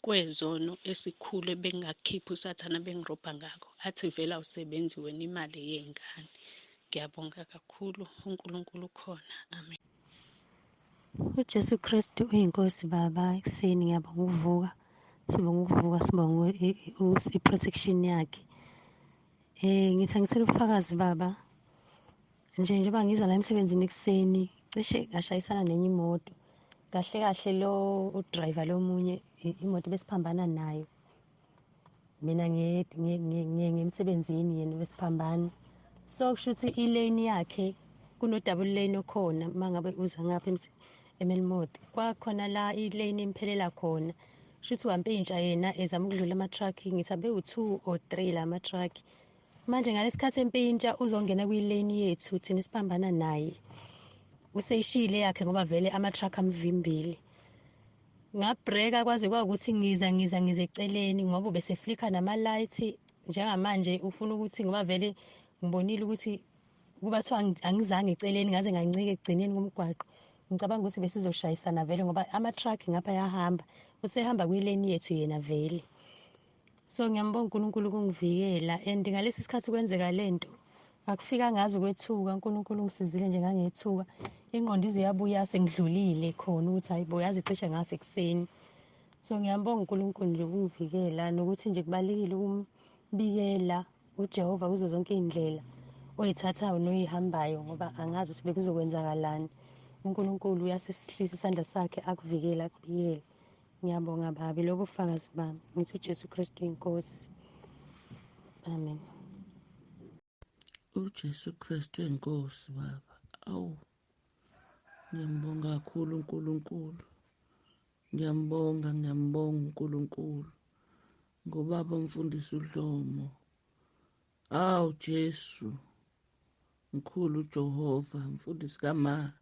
kwezono esikhulu ebengingakukhipha uSathane bengirobha ngakho, athi vele awusebenzi wena, imali yey'ngane. Ngiyabonga kakhulu, uNkulunkulu ukhona. Amen. UJesu Kristu uyinkosi baba. Ekuseni ngiyabonga ukuvuka, sibonga ukuvuka, sibonga i-protection yakhe. Ngithi angithole ubufakazi baba, nje njengoba ngiza la emsebenzini ekuseni, cishe ngashayisana nenye imoto. Kahle kahle lo udriver lomunye imoto besiphambana nayo, mina ngemsebenzini, yena besiphambana. So kusho ukuthi ilane yakhe kuno-double lane okhona uma ngabe uza ngapha eMelmoth, kwakhona la ilane imphelela khona. Kusho ukuthi wampintsha yena ezama ukudlula ama-truck, ngithi abewu-2 or 3 la ma-truck. Manje ngalesikhathi empintsha uzongena kwilane yethu thina siphambana naye, useyishiyile yakhe ngoba vele ama-truck amvimbile. Ngabreka kwaze kwawukuthi ngiza eceleni ngoba ubeseflika nama-light. Njengamanje ufuna ukuthi, ngoba vele ngibonile ukuthi kuba kuthiwa angizange eceleni, ngaze ngancika ekugcineni komgwaqo, ngicabanga ukuthi besizoshayisana vele ngoba ama-truck ngapha ayahamba, usehamba kwilane yethu yena vele. So ngiyambonga uNkulunkulu ukungivikela, and ngalesi sikhathi kwenzeka lento akufika ngazi ukwethuka, uNkulunkulu ungisizile nje ngangethuka, ingqondo ize yabuya sengidlulile khona ukuthi hayi bo, yazi cishe ngafa ekuseni. So ngiyambonga uNkulunkulu nje ukungivikela, nokuthi nje kubalulekile ukumbikela uJehova kuzo zonke iy'ndlela oyithathayo noyihambayo, ngoba angazi ukuthi bekuzokwenzakalani. uNkulunkulu uyasihlisa isandla sakhe akuvikele, akubiyele. Ngiyabonga babi, lobo bufakazi bami. Ngithi uJesu Kristu inkosi. Amen. UJesu Kristu inkosi baba. Awu, ngiyambonga kakhulu uNkulunkulu. Ngiyambonga, ngiyambonga uNkulunkulu ngobaba umfundisi uDlomo. Awu Jesu, mkhulu uJehova, mfundisi kama,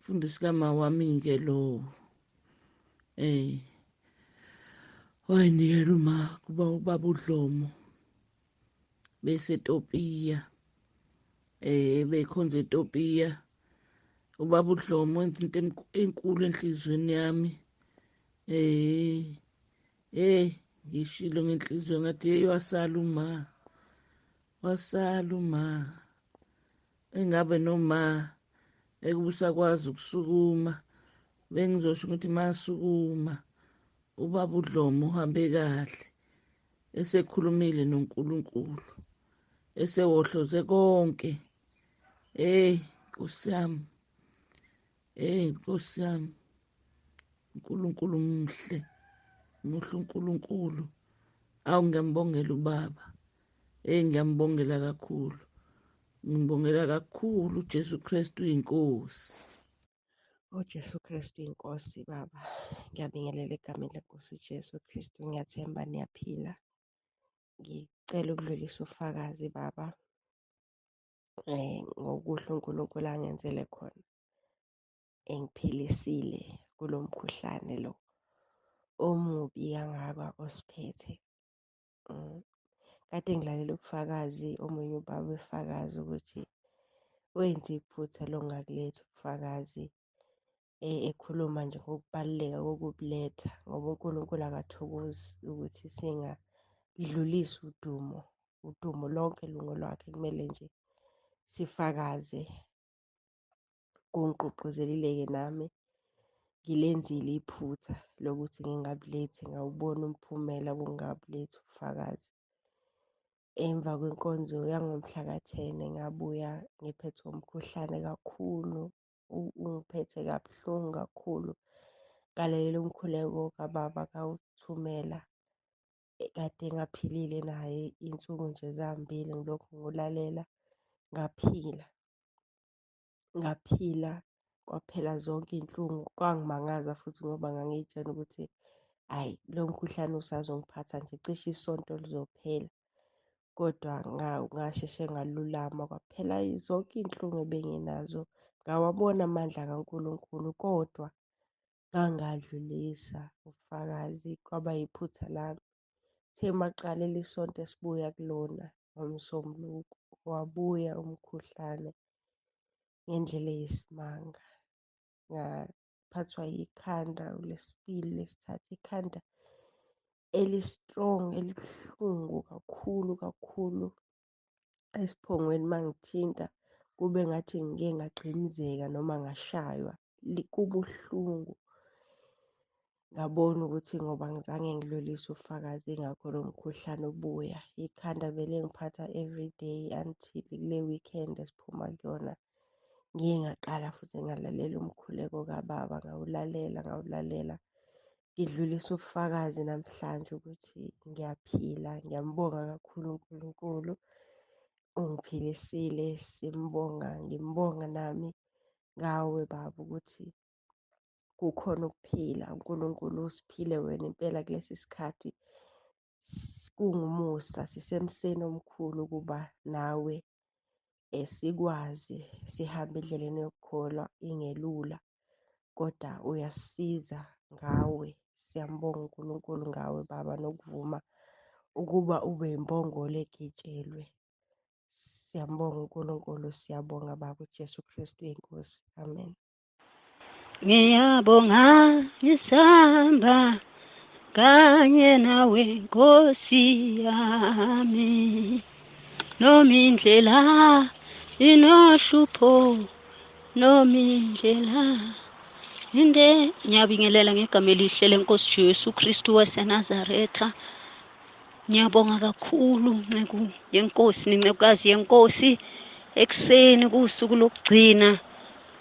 mfundisi kama wami ke lo. Wayinikela uma kuba ubaba uDlomo bese Ethiopia. Bekhonza eTopiya. Ubaba uDlomo wenza into enkulu enhliziyweni yami. Ngishilo ngenhliziyo ngathi hey, wasala uma, wasala uma. Engabe noma ekubusakwazi ukusukuma, bengizosho ukuthi masukuma Ubaba uDlomo uhambe kahle, esekhulumile noNkulunkulu, esewohloze konke. Hey Nkosi yami, hey Nkosi yami, uNkulunkulu muhle, muhle uNkulunkulu. Awu, ngiyambongela ubaba, hey ngiyambongela kakhulu, ngibongela kakhulu uJesu Kristu inkosi. UJesu Kristu inkosi baba, ngiyabingelela egameni lenkosi uJesu Kristu, ngiyathemba niyaphila. Ngicela ukudlulisa ufakazi baba, ngokuhle uNkulunkulu angenzele khona, engiphilisile kulo mkhuhlane lo omubi kangaka osiphethe. Kade ngilalela ubufakazi, omunye ubaba efakaza ukuthi wenze iphutha lokungakulethi ubufakazi, ekhuluma nje ngokubaluleka kokubuletha, ngoba uNkulunkulu akathokozi ukuthi singadlulisi udumo, udumo lonke lungolwakhe, kumele nje sifakaze. Kungigqugquzelile-ke nami, ngilenzile iphutha lokuthi ngingabulethi, ngawubona umphumela wokungabulethi ubufakazi. Emva kwenkonzo yangomhla ka-10 ngabuya ngiphethwe umkhuhlane kakhulu, ungiphethe kabuhlungu kakhulu. Ngalalela umkhuleko kababa kawuthumela, kade ngaphilile naye iy'nsuku nje zambili ngilokhu ngiwulalela, ngaphila. Ngaphila kwaphela zonke iy'nhlungu, kwangimangaza futhi ngoba ngangiy'tshela ukuthi hhayi lo mkhuhlane usazongiphatha nje cishe isonto lizophela, kodwa ngasheshe ngalulama kwaphela zonke iy'nhlungu ebenginazo. Ngawabona amandla kaNkulunkulu, kodwa ngangadlulisa ubufakazi, kwaba yiphutha lami. Kuthe makuqala isonto esibuya kulona ngoMsombuluko, wabuya umkhuhlane ngendlela eyisimanga. Ngaphathwa yikhanda uLwesibili, uLwesithathu, ikhanda eli-strong, elibuhlungu kakhulu kakhulu esiphongweni. Uma ngithinta kube ngathi ngike ngagqimzeka noma ngashaywa, kubuhlungu. Ngabona ukuthi ngoba ngizange ngidlulise ufakazi, ingakho lo mkhuhlane ubuya. Ikhanda belingiphatha everyday until kule weekend esiphuma kuyona. Ngiye ngaqala futhi ngalalela umkhuleko kababa, ngawulalela ngawulalela. Ngidlulisa ubufakazi namhlanje ukuthi ngiyaphila, ngiyambonga kakhulu uNkulunkulu, ungiphilisile. Simbonga, ngimbonga nami ngawe baba ukuthi kukhona ukuphila. uNkulunkulu usiphile wena impela kulesi sikhathi, kungumusa, sisemseni omkhulu ukuba nawe, sikwazi sihambe endleleni yokukholwa ingelula, kodwa uyasisiza ngawe. Siyambonga uNkulunkulu ngawe baba, nokuvuma ukuba ube yimbongolo egitshelwe. Siyambonga uNkulunkulu, siyabonga baba uJesu Kristu inkosi. Amen. Ngiyabonga ngisamba kanye nawe Nkosi yami, noma indlela inohlupho, noma indlela inde. Ngiyabingelela ngegama elihle lenkosi Jesu Kristu waseNazaretha. Ngiyabonga kakhulu nceku yenkosi nencekukazi yenkosi. Ekuseni kusuku lokugcina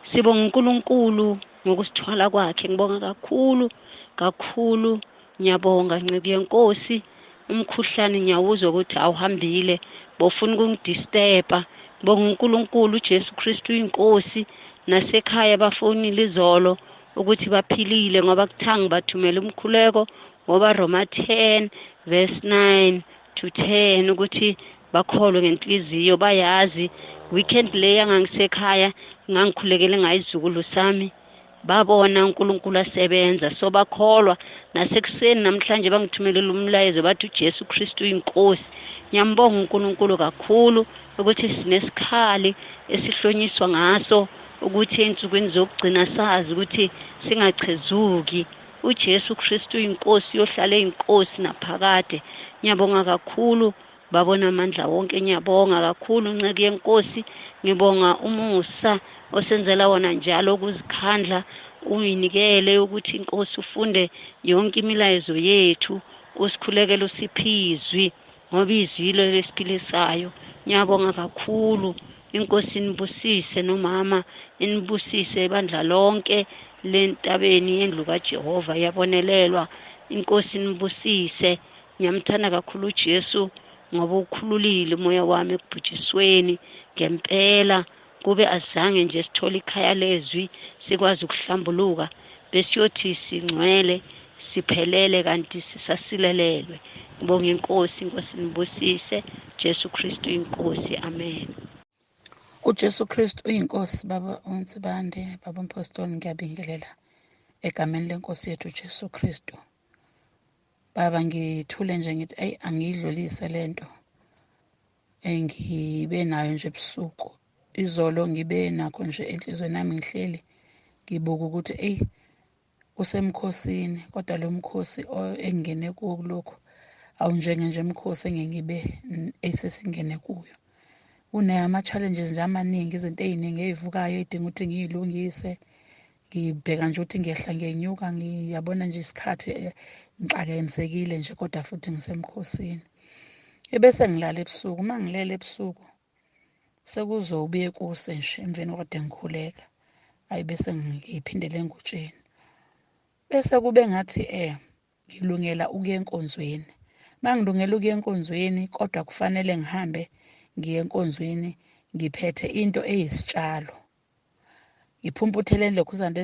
sibonga uNkulunkulu ngokusithwala kwakhe. Ngibonga kakhulu kakhulu, ngiyabonga nceku yenkosi. Umkhuhlane ngiyawuzwa ukuthi awuhambile, bofuna ukungidisturba. Ngibonga uNkulunkulu uJesu Kristu inkosi. Nasekhaya bafonile izolo ukuthi baphilile, ngoba kuthangi bathumela umkhuleko ngoba Roma 10 verse 9 to 10 ukuthi bakholwe ngenhliziyo, bayazi. Weekend le yangangisekhaya ngangikhulekele ngayizukulu sami, babona uNkulunkulu asebenza, so bakholwa. Nasekuseni namhlanje bangithumelela umlayezo bathi uJesu Kristu inkosi. Ngiyambonga uNkulunkulu kakhulu ukuthi sinesikhali esihlonyiswa ngaso ukuthi ensukwini zokugcina sazi ukuthi singachezuki. uJesu Kristu inkosi, uyohlala eyinkosi naphakade. Ngiyabonga kakhulu Babona amandla wonke. Ngiyabonga kakhulu nceku yenkosi, ngibonga umusa osenzela wona njalo ukuzikhandla uyinikele ukuthi inkosi ufunde yonke imilayezo yethu, usikhulekele, usiphe izwi, ngoba izwi yilo lesiphilisayo. Ngiyabonga kakhulu. Inkosi inibusise nomama, inibusise ibandla lonke lentabeni yendlu kaJehova yabonelelwa. Inkosi inibusise. Ngiyamthanda kakhulu uJesu ngoba ukhululile umoya wami ekubhujisweni ngempela. Kube azange nje sithole ikhaya lezwi sikwazi ukuhlambuluka, besiyothi singcwele siphelele kanti sisasilelelwe. Ngibonga inkosi, inkosi nibusise. Jesu Kristu inkosi, amen. UJesu Kristu uyinkosi. Baba uNsibande, baba uMpostoli, ngiyabingelela egameni lenkosi yethu uJesu Kristu. Baba, ngithule nje ngithi ayi angiyidlulise lento engibe nayo nje ebusuku izolo, ngibe nakho nje enhliziyweni yami, ngihleli ngibuka ukuthi eyi kusemkhosini, kodwa lo mkhosi engingene kuwo kulokhu awunjenge nje emkhosi engengibe esesingene kuyo. Une-ama-challenges nje amaningi, izinto ey'ningi ey'vukayo ey'dinga ukuthi ngiy'lungise. Ngibheka nje ukuthi ngiyehla ngiyenyuka, ngiyabona nje isikhathi ngixakenisekile nje, kodwa futhi ngisemkhosini. Ebese ngilala ebusuku, uma ngilele ebusuku sekuzobuye kuse nje emveni kwade ngikhuleka, ayi bese ngiphindele engutsheni. Bese kube ngathi ngilungela ukuya enkonzweni. Mangilungela ukuya enkonzweni, kodwa kufanele ngihambe ngiye enkonzweni ngiphethe into eyisitshalo. Ngiphumputhele lokhuzana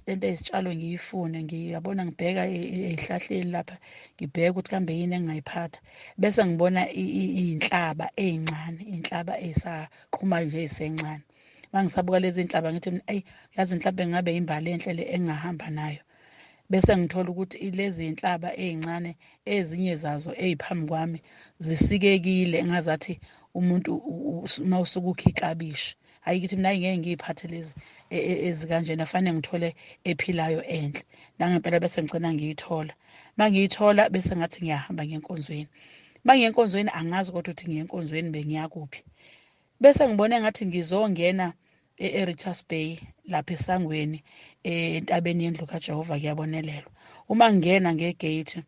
lento eyisitshalo, ngiyifune, ngiyabona ngibheka ey'hlahleni lapha, ngibheke ukuthi kambe yini engingayiphatha. Bese ngibona iy'nhlaba ey'ncane, iy'nhlaba ey'saqhumayo nje ey'sencane. Uma ngisabuka lezi iy'nhlaba ngithi mina eyi yazi mhlampe ngabe imbali enhle le engingahamba nayo. Bese ngithola ukuthi lezi iy'nhlaba ey'ncane ezinye zazo ey'phambi kwami zisikekile, engazathi umuntu uma usuke ukha iklabishi. Hhayi ngithi mina ngeke ngiy'phathe lezi ezikanjena, fanele ngithole ephilayo enhle. Nangempela bese ngigcina ngiyithola. Uma ngiyithola bese ngathi ngiyahamba ngiya enkonzweni. Uma ngiya enkonzweni angazi kodwa ukuthi ngiya enkonzweni bengiya kuphi. Bese ngibona engathi ngizongena e-Richards Bay lapha esangweni entabeni yendlu kaJehova kuyabonelelwa. Uma ngingena ngegate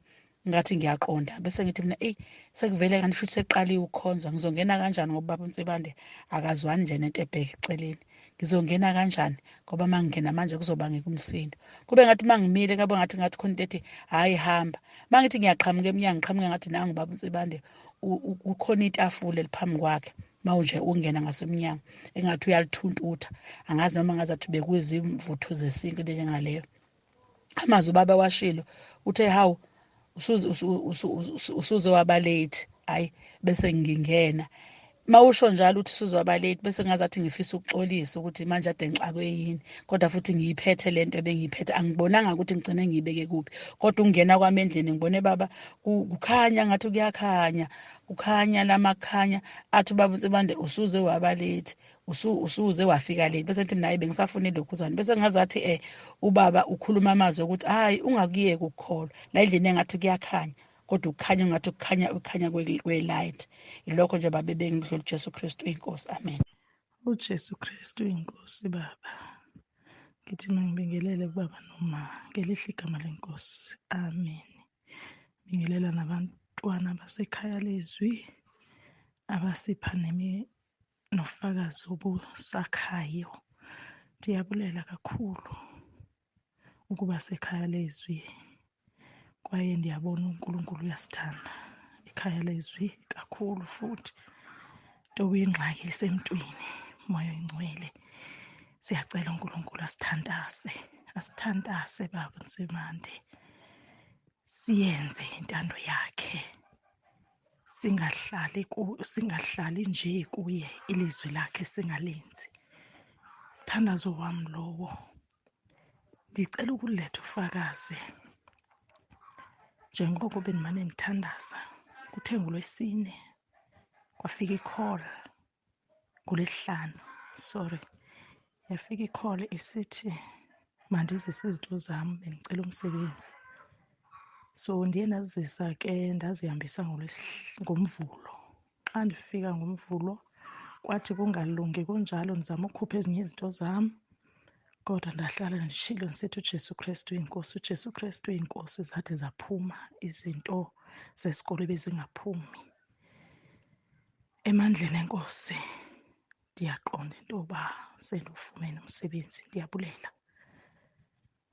ngathi ngiyaqonda, bese ngithi mina eyi sekuvele kanti futhi seqaliwe ukukhonza, ngizongena kanjani ngoba ubaba uNsibande akazwani nje nento ebheke eceleni. Ngizongena kanjani ngoba uma ngingena manje kuzobangeka umsindo. Kube ngathi uma ngimile kabe ngathi khona into ethi hhayi hamba. Uma ngithi ngiyaqhamuka emnyango, ngiqhamuke ngathi nangu ubaba uNsibande, kukhona itafula eliphambi kwakhe. Mawunje ungena ngasemnyango engathi uyalithuntutha, angazi noma ngazathi bekuzimvuthu zesintu into njengaleyo. Amazwi ubaba washilo uthe hawu usuze waba late, hayi bese ngingena. Mawusho njalo uthi usuze waba late, bese ngazathi ngifisa ukuxolisa ukuthi manje ade ngixakwe yini, kodwa futhi ngiyiphethe lento ebengiyiphethe, angibonanga ukuthi ngigcine ngiyibeke kuphi. Kodwa ukungena kwami endlini ngibone baba kukhanya ngathi kuyakhanya, kukhanya lamakhanya athi ubaba uNsibande usuze waba late, usuze wafika late. Bese ngithi mina hayi bengisafuna ilokhuzana, bese ngazathi ubaba ukhuluma amazwi ukuthi hayi ungakuyeki ukukholwa. La endlini engathi kuyakhanya, kodwa ukukhanya ngathi ukukhanya ukukhanya kwe-light. Ilokho nje babe bengidlula. uJesu Kristu inkosi, amen. UJesu Kristu inkosi. Baba, ngithi mangibingelele kubaba noma ngelihle igama lenkosi, amen. Bingelela nabantwana basekhaya lezwi abasipha nofakazi obusakhayo. Ndiyabulela kakhulu ukuba sekhaya lezwi, kwaye ndiyabona uNkulunkulu uyasithanda ikhaya lezwi kakhulu, futhi tokuyingxaki isemntwini. Moya oyingcwele, siyacela uNkulunkulu asithandase, asithandase baba Nsimande, siyenze intando yakhe, singahlali ku singahlali nje kuye ilizwi lakhe singalenzi. Mthandazo wami lowo. Ndicela ukuletha ufakazi njengoko bendimane ndithandaza. Kuthe ngolwesine kwafika i-call, ngolwesihlanu sorry, yafika i-call isithi mandizise izinto zam, bendicela umsebenzi. So ndiye ndazisa ke, ndazihambisa ngoMvulo. Xa ndifika ngoMvulo kwathi kungalungi kunjalo, ndizama ukhupha ezinye izinto zam, kodwa ndahlala nditshilo ndisithi uJesu Krestu uyinkosi, uJesu Krestu uyinkosi. Zade zaphuma izinto zesikolo ebezingaphumi. Emandleni eNkosi ndiyaqonda into yoba sendiwufumene umsebenzi. Ndiyabulela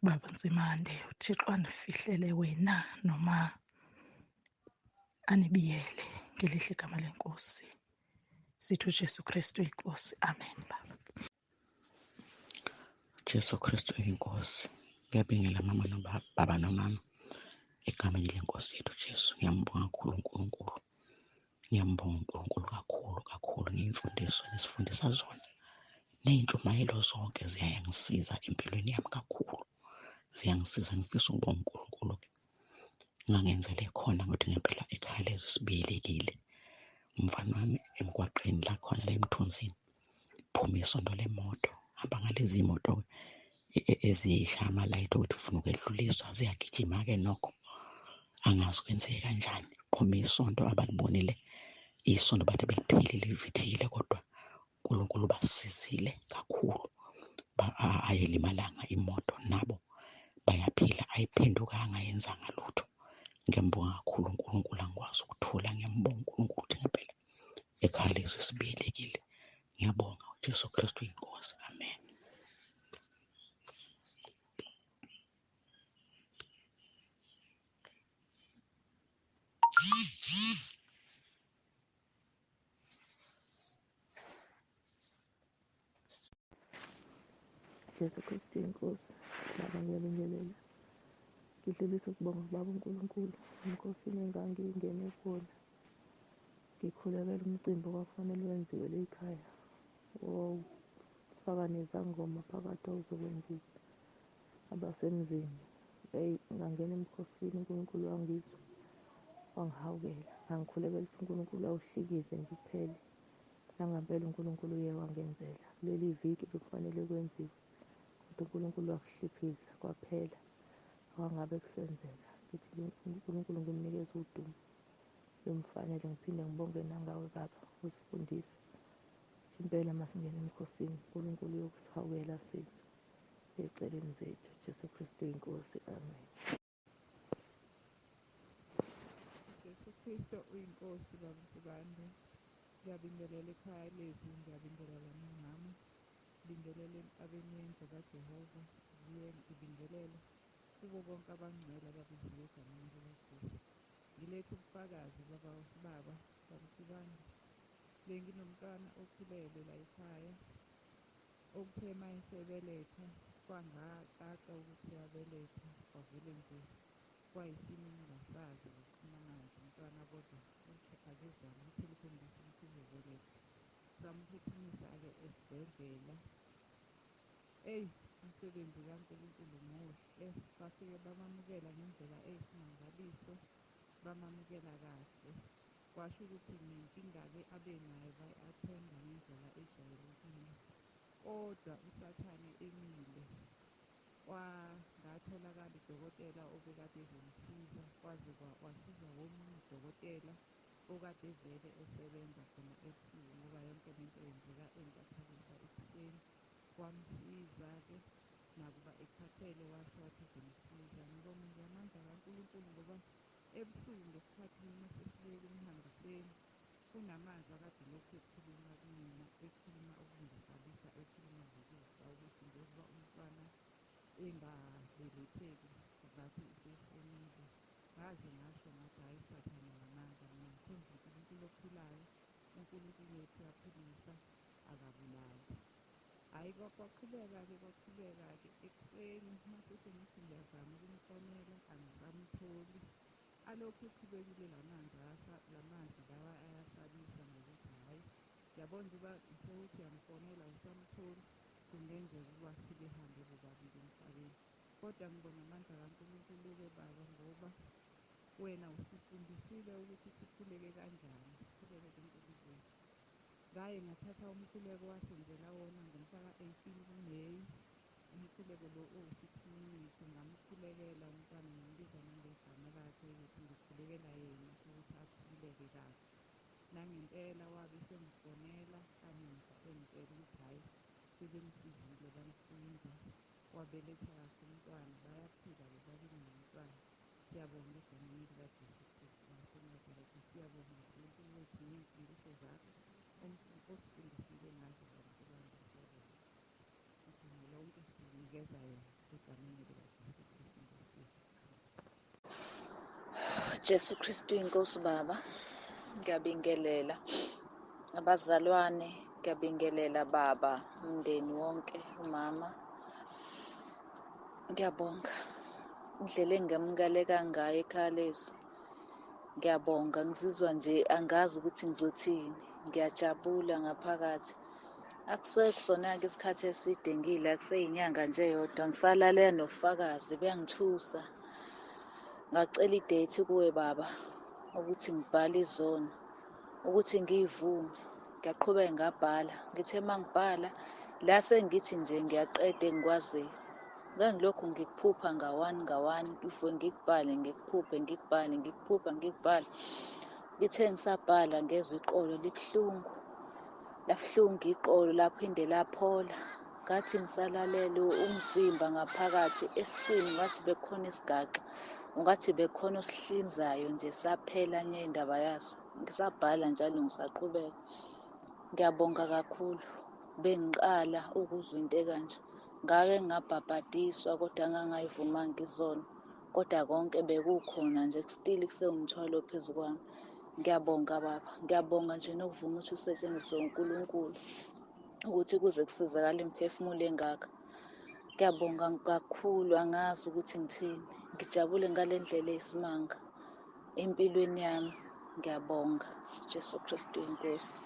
Baba Ntsimande, uThixo andifihlele wena noma anibiyele ngelihle igama leNkosi. Sithi uJesu Kristu inkosi. Amen baba. Jesu Kristu inkosi. Ngiyabingela mama nobaba nomama egameni lenkosi yethu Jesu. Ngiyambonga kakhulu uNkulunkulu. Ngiyambonga uNkulunkulu kakhulu kakhulu ngey'mfundiso enisifundisa zona. Ney'ntshumayelo zonke ziyangisiza empilweni yami kakhulu. Ziyangisiza, ngifisa ukubonga uNkulunkulu-ke ngangenzele khona ukuthi ngempela ekhaya lethu sibiyelekile. Umfana wami emgwaqeni la khona la emthunzini, phume isondo lemoto, hamba ngalezi moto ezishaya amalayiti ukuthi ufuna ukwedluliswa, ziyagijima-ke nokho. Angazi kwenzeke kanjani, qhume isonto abalibonile, isondo bathi beliphelile livithikile, kodwa uNkulunkulu basizile kakhulu. Ayilimalanga imoto, nabo bayaphila, ayiphendukanga ayenzanga lutho. Ngiyambonga kakhulu uNkulunkulu, angikwazi ukuthula. Ngiyambonga uNkulunkulu ukuthi ngempela ekhaya lethu sibiyelekile. Ngiyabonga uJesu Kristu inkosi. Amen. Jesu Kristu inkosi. Baba ngiyabingelela. Ngidlulisa ukubonga kubaba uNkulunkulu emkhosini engangingene kuwona. Ngikhulekela umcimbi okwakufanele wenziwe la ekhaya. Wawufaka nezangoma phakathi owawuzokwenziwa abasemzini. Eyi, ngangena emkhosini uNkulunkulu wangizwa, wangihawukela. Ngangikhulekela ukuthi uNkulunkulu awuhlikize nje uphele. Nangampela uNkulunkulu uye wangenzela. Kuleli viki bekufanele kwenziwe, kodwa uNkulunkulu wakuhliphiza kwaphela. Akwangabe kusenzeka. Ngithi uNkulunkulu ngimnikeza udumo lumfanele. Ngiphinde ngibonge nangawe baba usifundise impela masingene emkhosini uNkulunkulu uyokusihawukela sizwe eceleni zethu. Jesu Kristu inkosi. Amen. Jesu Kristu uyinkosi baba Nsibande. Ngiyabingelela ekhaya lethu, ngiyabingelela nomama, ngibingelele entabeni yendlu kaJehova, ngibuye ngibingelele kubo bonke abangcwele ababiziwe egameni likaJesu. Ngiletha ubufakazi baba baba Nsibande. Benginomntwana okhulelwe la ekhaya, okuthe uma esebeletha kwangacaca ukuthi uyabeletha, kwavele nje kwayisimo engingasazi, kuqhuma amanzi umntwana kodwa uthi akezwa lutho olukhombisa ukuthi uzobeletha. Samphuthumisa-ke esibhedlela. Eyi, umsebenzi kaNkulunkulu muhle, bafike bamamukela ngendlela eyisimangaliso, bamamukela kahle. Kwasho ukuthi nenkinga-ke abenayo bayi-athenda ngendlela ejwayelekile, kodwa uSathane emile. Kwangatholakala udokotela obekade ezomsiza, kwaze wasizwa omunye udokotela okade vele esebenza khona ebusuku, ngoba yonke lento yenzeka entathakusa ekuseni. Kwamsiza-ke nakuba ekhathele, washo wathi uzomsiza. Ngibonga nje amandla kaNkulunkulu ngoba ebusuku ngesikhathi noma sesibuye kumhambiseni, kunamazwi akade lokhu ekhuluma kumina, ekhuluma okungisabisa, ekhuluma ngokufa, ukuthi njengoba umntwana engabeletheki ngathi useshonile. Ngaze ngasho ngathi hhayi Sathane unamanga, mina ngikhonza uNkulunkulu ophilayo, uNkulunkulu wethu uyaphilisa akabulali. Hhayi kwaqhubeka-ke kwaqhubeka-ke ekuseni mase sengithi ngiyazama ukumfonela angisamtholi. Alokhu eqhubekile la manzi la mazwi lawa ayasabisa ngokuthi hhayi yabona njengoba sewuthi uyamfonela awusamtholi, kungenzeka ukuba sebehambe bobabili emhlabeni. Kodwa ngibonga amandla kaNkulunkulu-ke baba, ngoba wena usifundisile ukuthi sikhuleke kanjani, sikhuleke kuNkulunkulu. Ngaye ngathatha umkhuleko wasenzela wona ngomhla ka-18 kuMeyi, umkhuleko lo owu-6 minutes, ngamkhulekela umntwana ngambiza nangegama lakhe ukuthi ngikhulekela yena ukuthi akhululeke kahle. Nangempela wabe esengifonela kamuva engitshela ukuthi hhayi sebemsizile bamhlinza, wabeletha kahle umntwana, bayaphila bobabili nomntwana. Siyabonga egameni likaJesu Kristu waseNazaretha. Siyabonga Nkulunkulu wethu ngey'mfundiso zakho osifundisile ngazo Baba Nsibande, siyabonga. Udumo lonke sinikeza yona egameni likaJesu Kristu Nkosi yethu. Jesu Kristu inkosi baba, ngiyabingelela abazalwane, ngiyabingelela baba, umndeni wonke, umama. Ngiyabonga indlela engamukeleka ngayo ekhaya lethu. Ngiyabonga, ngizizwa nje angazi ukuthi ngizothini. Ngiyajabula ngaphakathi. Akusekusona-ke isikhathi eside ngila, kuseyinyanga nje yodwa. Ngisalalela nofakazi buyangithusa. Ngacela idate kuwe baba ukuthi ngibhale izono, ukuthi ngiyivume. Ngiyaqhubeka ngabhala. Ngithe uma ngibhala la sengithi nje ngiyaqeda engikwaziyo. Ngangilokhu ngikuphupha nga-one nga-one, ngivuke ngikubhale, ngikuphuphe, ngikubhale, ngikuphupha, ngikubhale. Ngithe ngisabhala ngezwa iqolo libuhlungu. Labuhlungu iqolo laphinde laphola. Ngathi ngisalalele umzimba ngaphakathi esiswini ngathi bekukhona isigaxa, ungathi bekukhona osihlinzayo nje saphela nya indaba yaso. Ngisabhala njalo ngisaqhubeka. Ngiyabonga kakhulu. Bengiqala ukuzwa into ekanje. Ngake ngabhabhadiswa kodwa ngangayivumanga izono. Kodwa konke bekukhona nje still kusewumthwalo phezu kwami. Ngiyabonga baba, ngiyabonga nje nokuvuma ukuthi usetshenziswe uNkulunkulu ukuthi kuze kusizakale imiphefumulo engaka. Ngiyabonga kakhulu, angazi ukuthi ngithini. Ngijabule ngale ndlela eyisimanga empilweni yami. Ngiyabonga Jesu Kristu inkosi.